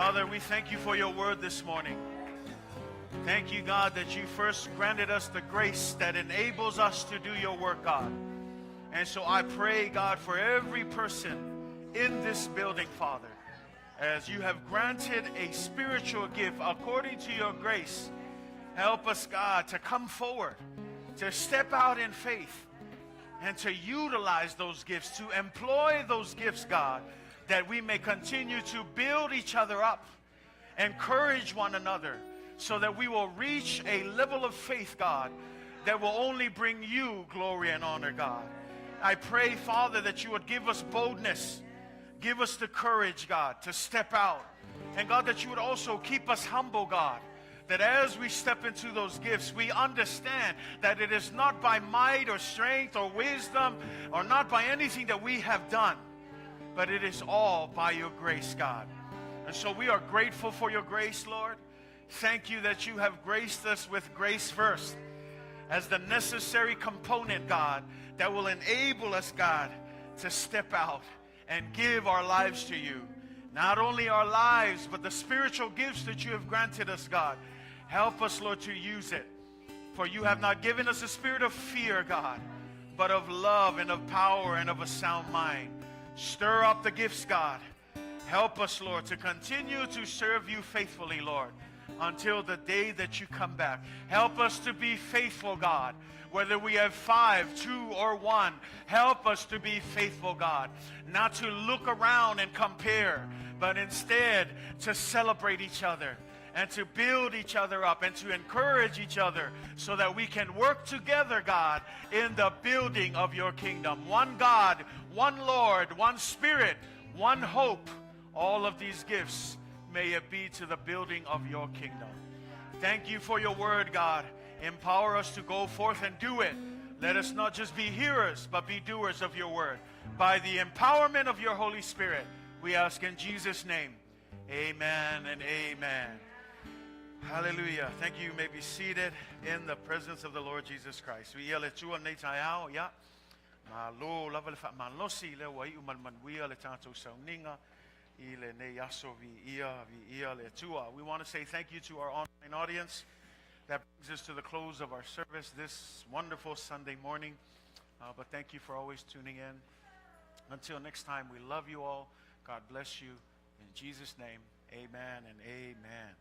Father, we thank you for your word this morning. Thank you, God, that you first granted us the grace that enables us to do your work, God. And so I pray, God, for every person in this building, Father, as you have granted a spiritual gift according to your grace, help us, God, to come forward, to step out in faith, and to utilize those gifts, to employ those gifts, God, that we may continue to build each other up, encourage one another, so that we will reach a level of faith, God, that will only bring you glory and honor, God. I pray, Father, that you would give us boldness, give us the courage, God, to step out. And God, that you would also keep us humble, God, that as we step into those gifts, we understand that it is not by might or strength or wisdom or not by anything that we have done, but it is all by your grace, God. And so we are grateful for your grace, Lord. Thank you that you have graced us with grace first as the necessary component, God, that will enable us, God, to step out and give our lives to you. Not only our lives, but the spiritual gifts that you have granted us, God. Help us, Lord, to use it. For you have not given us a spirit of fear, God, but of love and of power and of a sound mind. Stir up the gifts, God. Help us, Lord, to continue to serve you faithfully, Lord, until the day that you come back. Help us to be faithful, God. Whether we have 5, 2, or 1, help us to be faithful, God. Not to look around and compare, but instead to celebrate each other and to build each other up and to encourage each other so that we can work together, God, in the building of your kingdom. One God, one Lord, one Spirit, one hope. All of these gifts, may it be to the building of your kingdom. Thank you for your word, God. Empower us to go forth and do it. Let us not just be hearers, but be doers of your word. By the empowerment of your Holy Spirit, we ask in Jesus' name. Amen and amen. Hallelujah. Thank you. You may be seated in the presence of the Lord Jesus Christ. Vi ia le Atua lenei taeao, ia. Malo lava le faamalosi lea ua iu ma le manuia le tatou sauniga i lenei aso viia, viia le Atua. We want to say thank you to our online audience. That brings us to the close of our service this wonderful Sunday morning. But thank you for always tuning in. Until next time, we love you all. God bless you. In Jesus' name, amen and amen.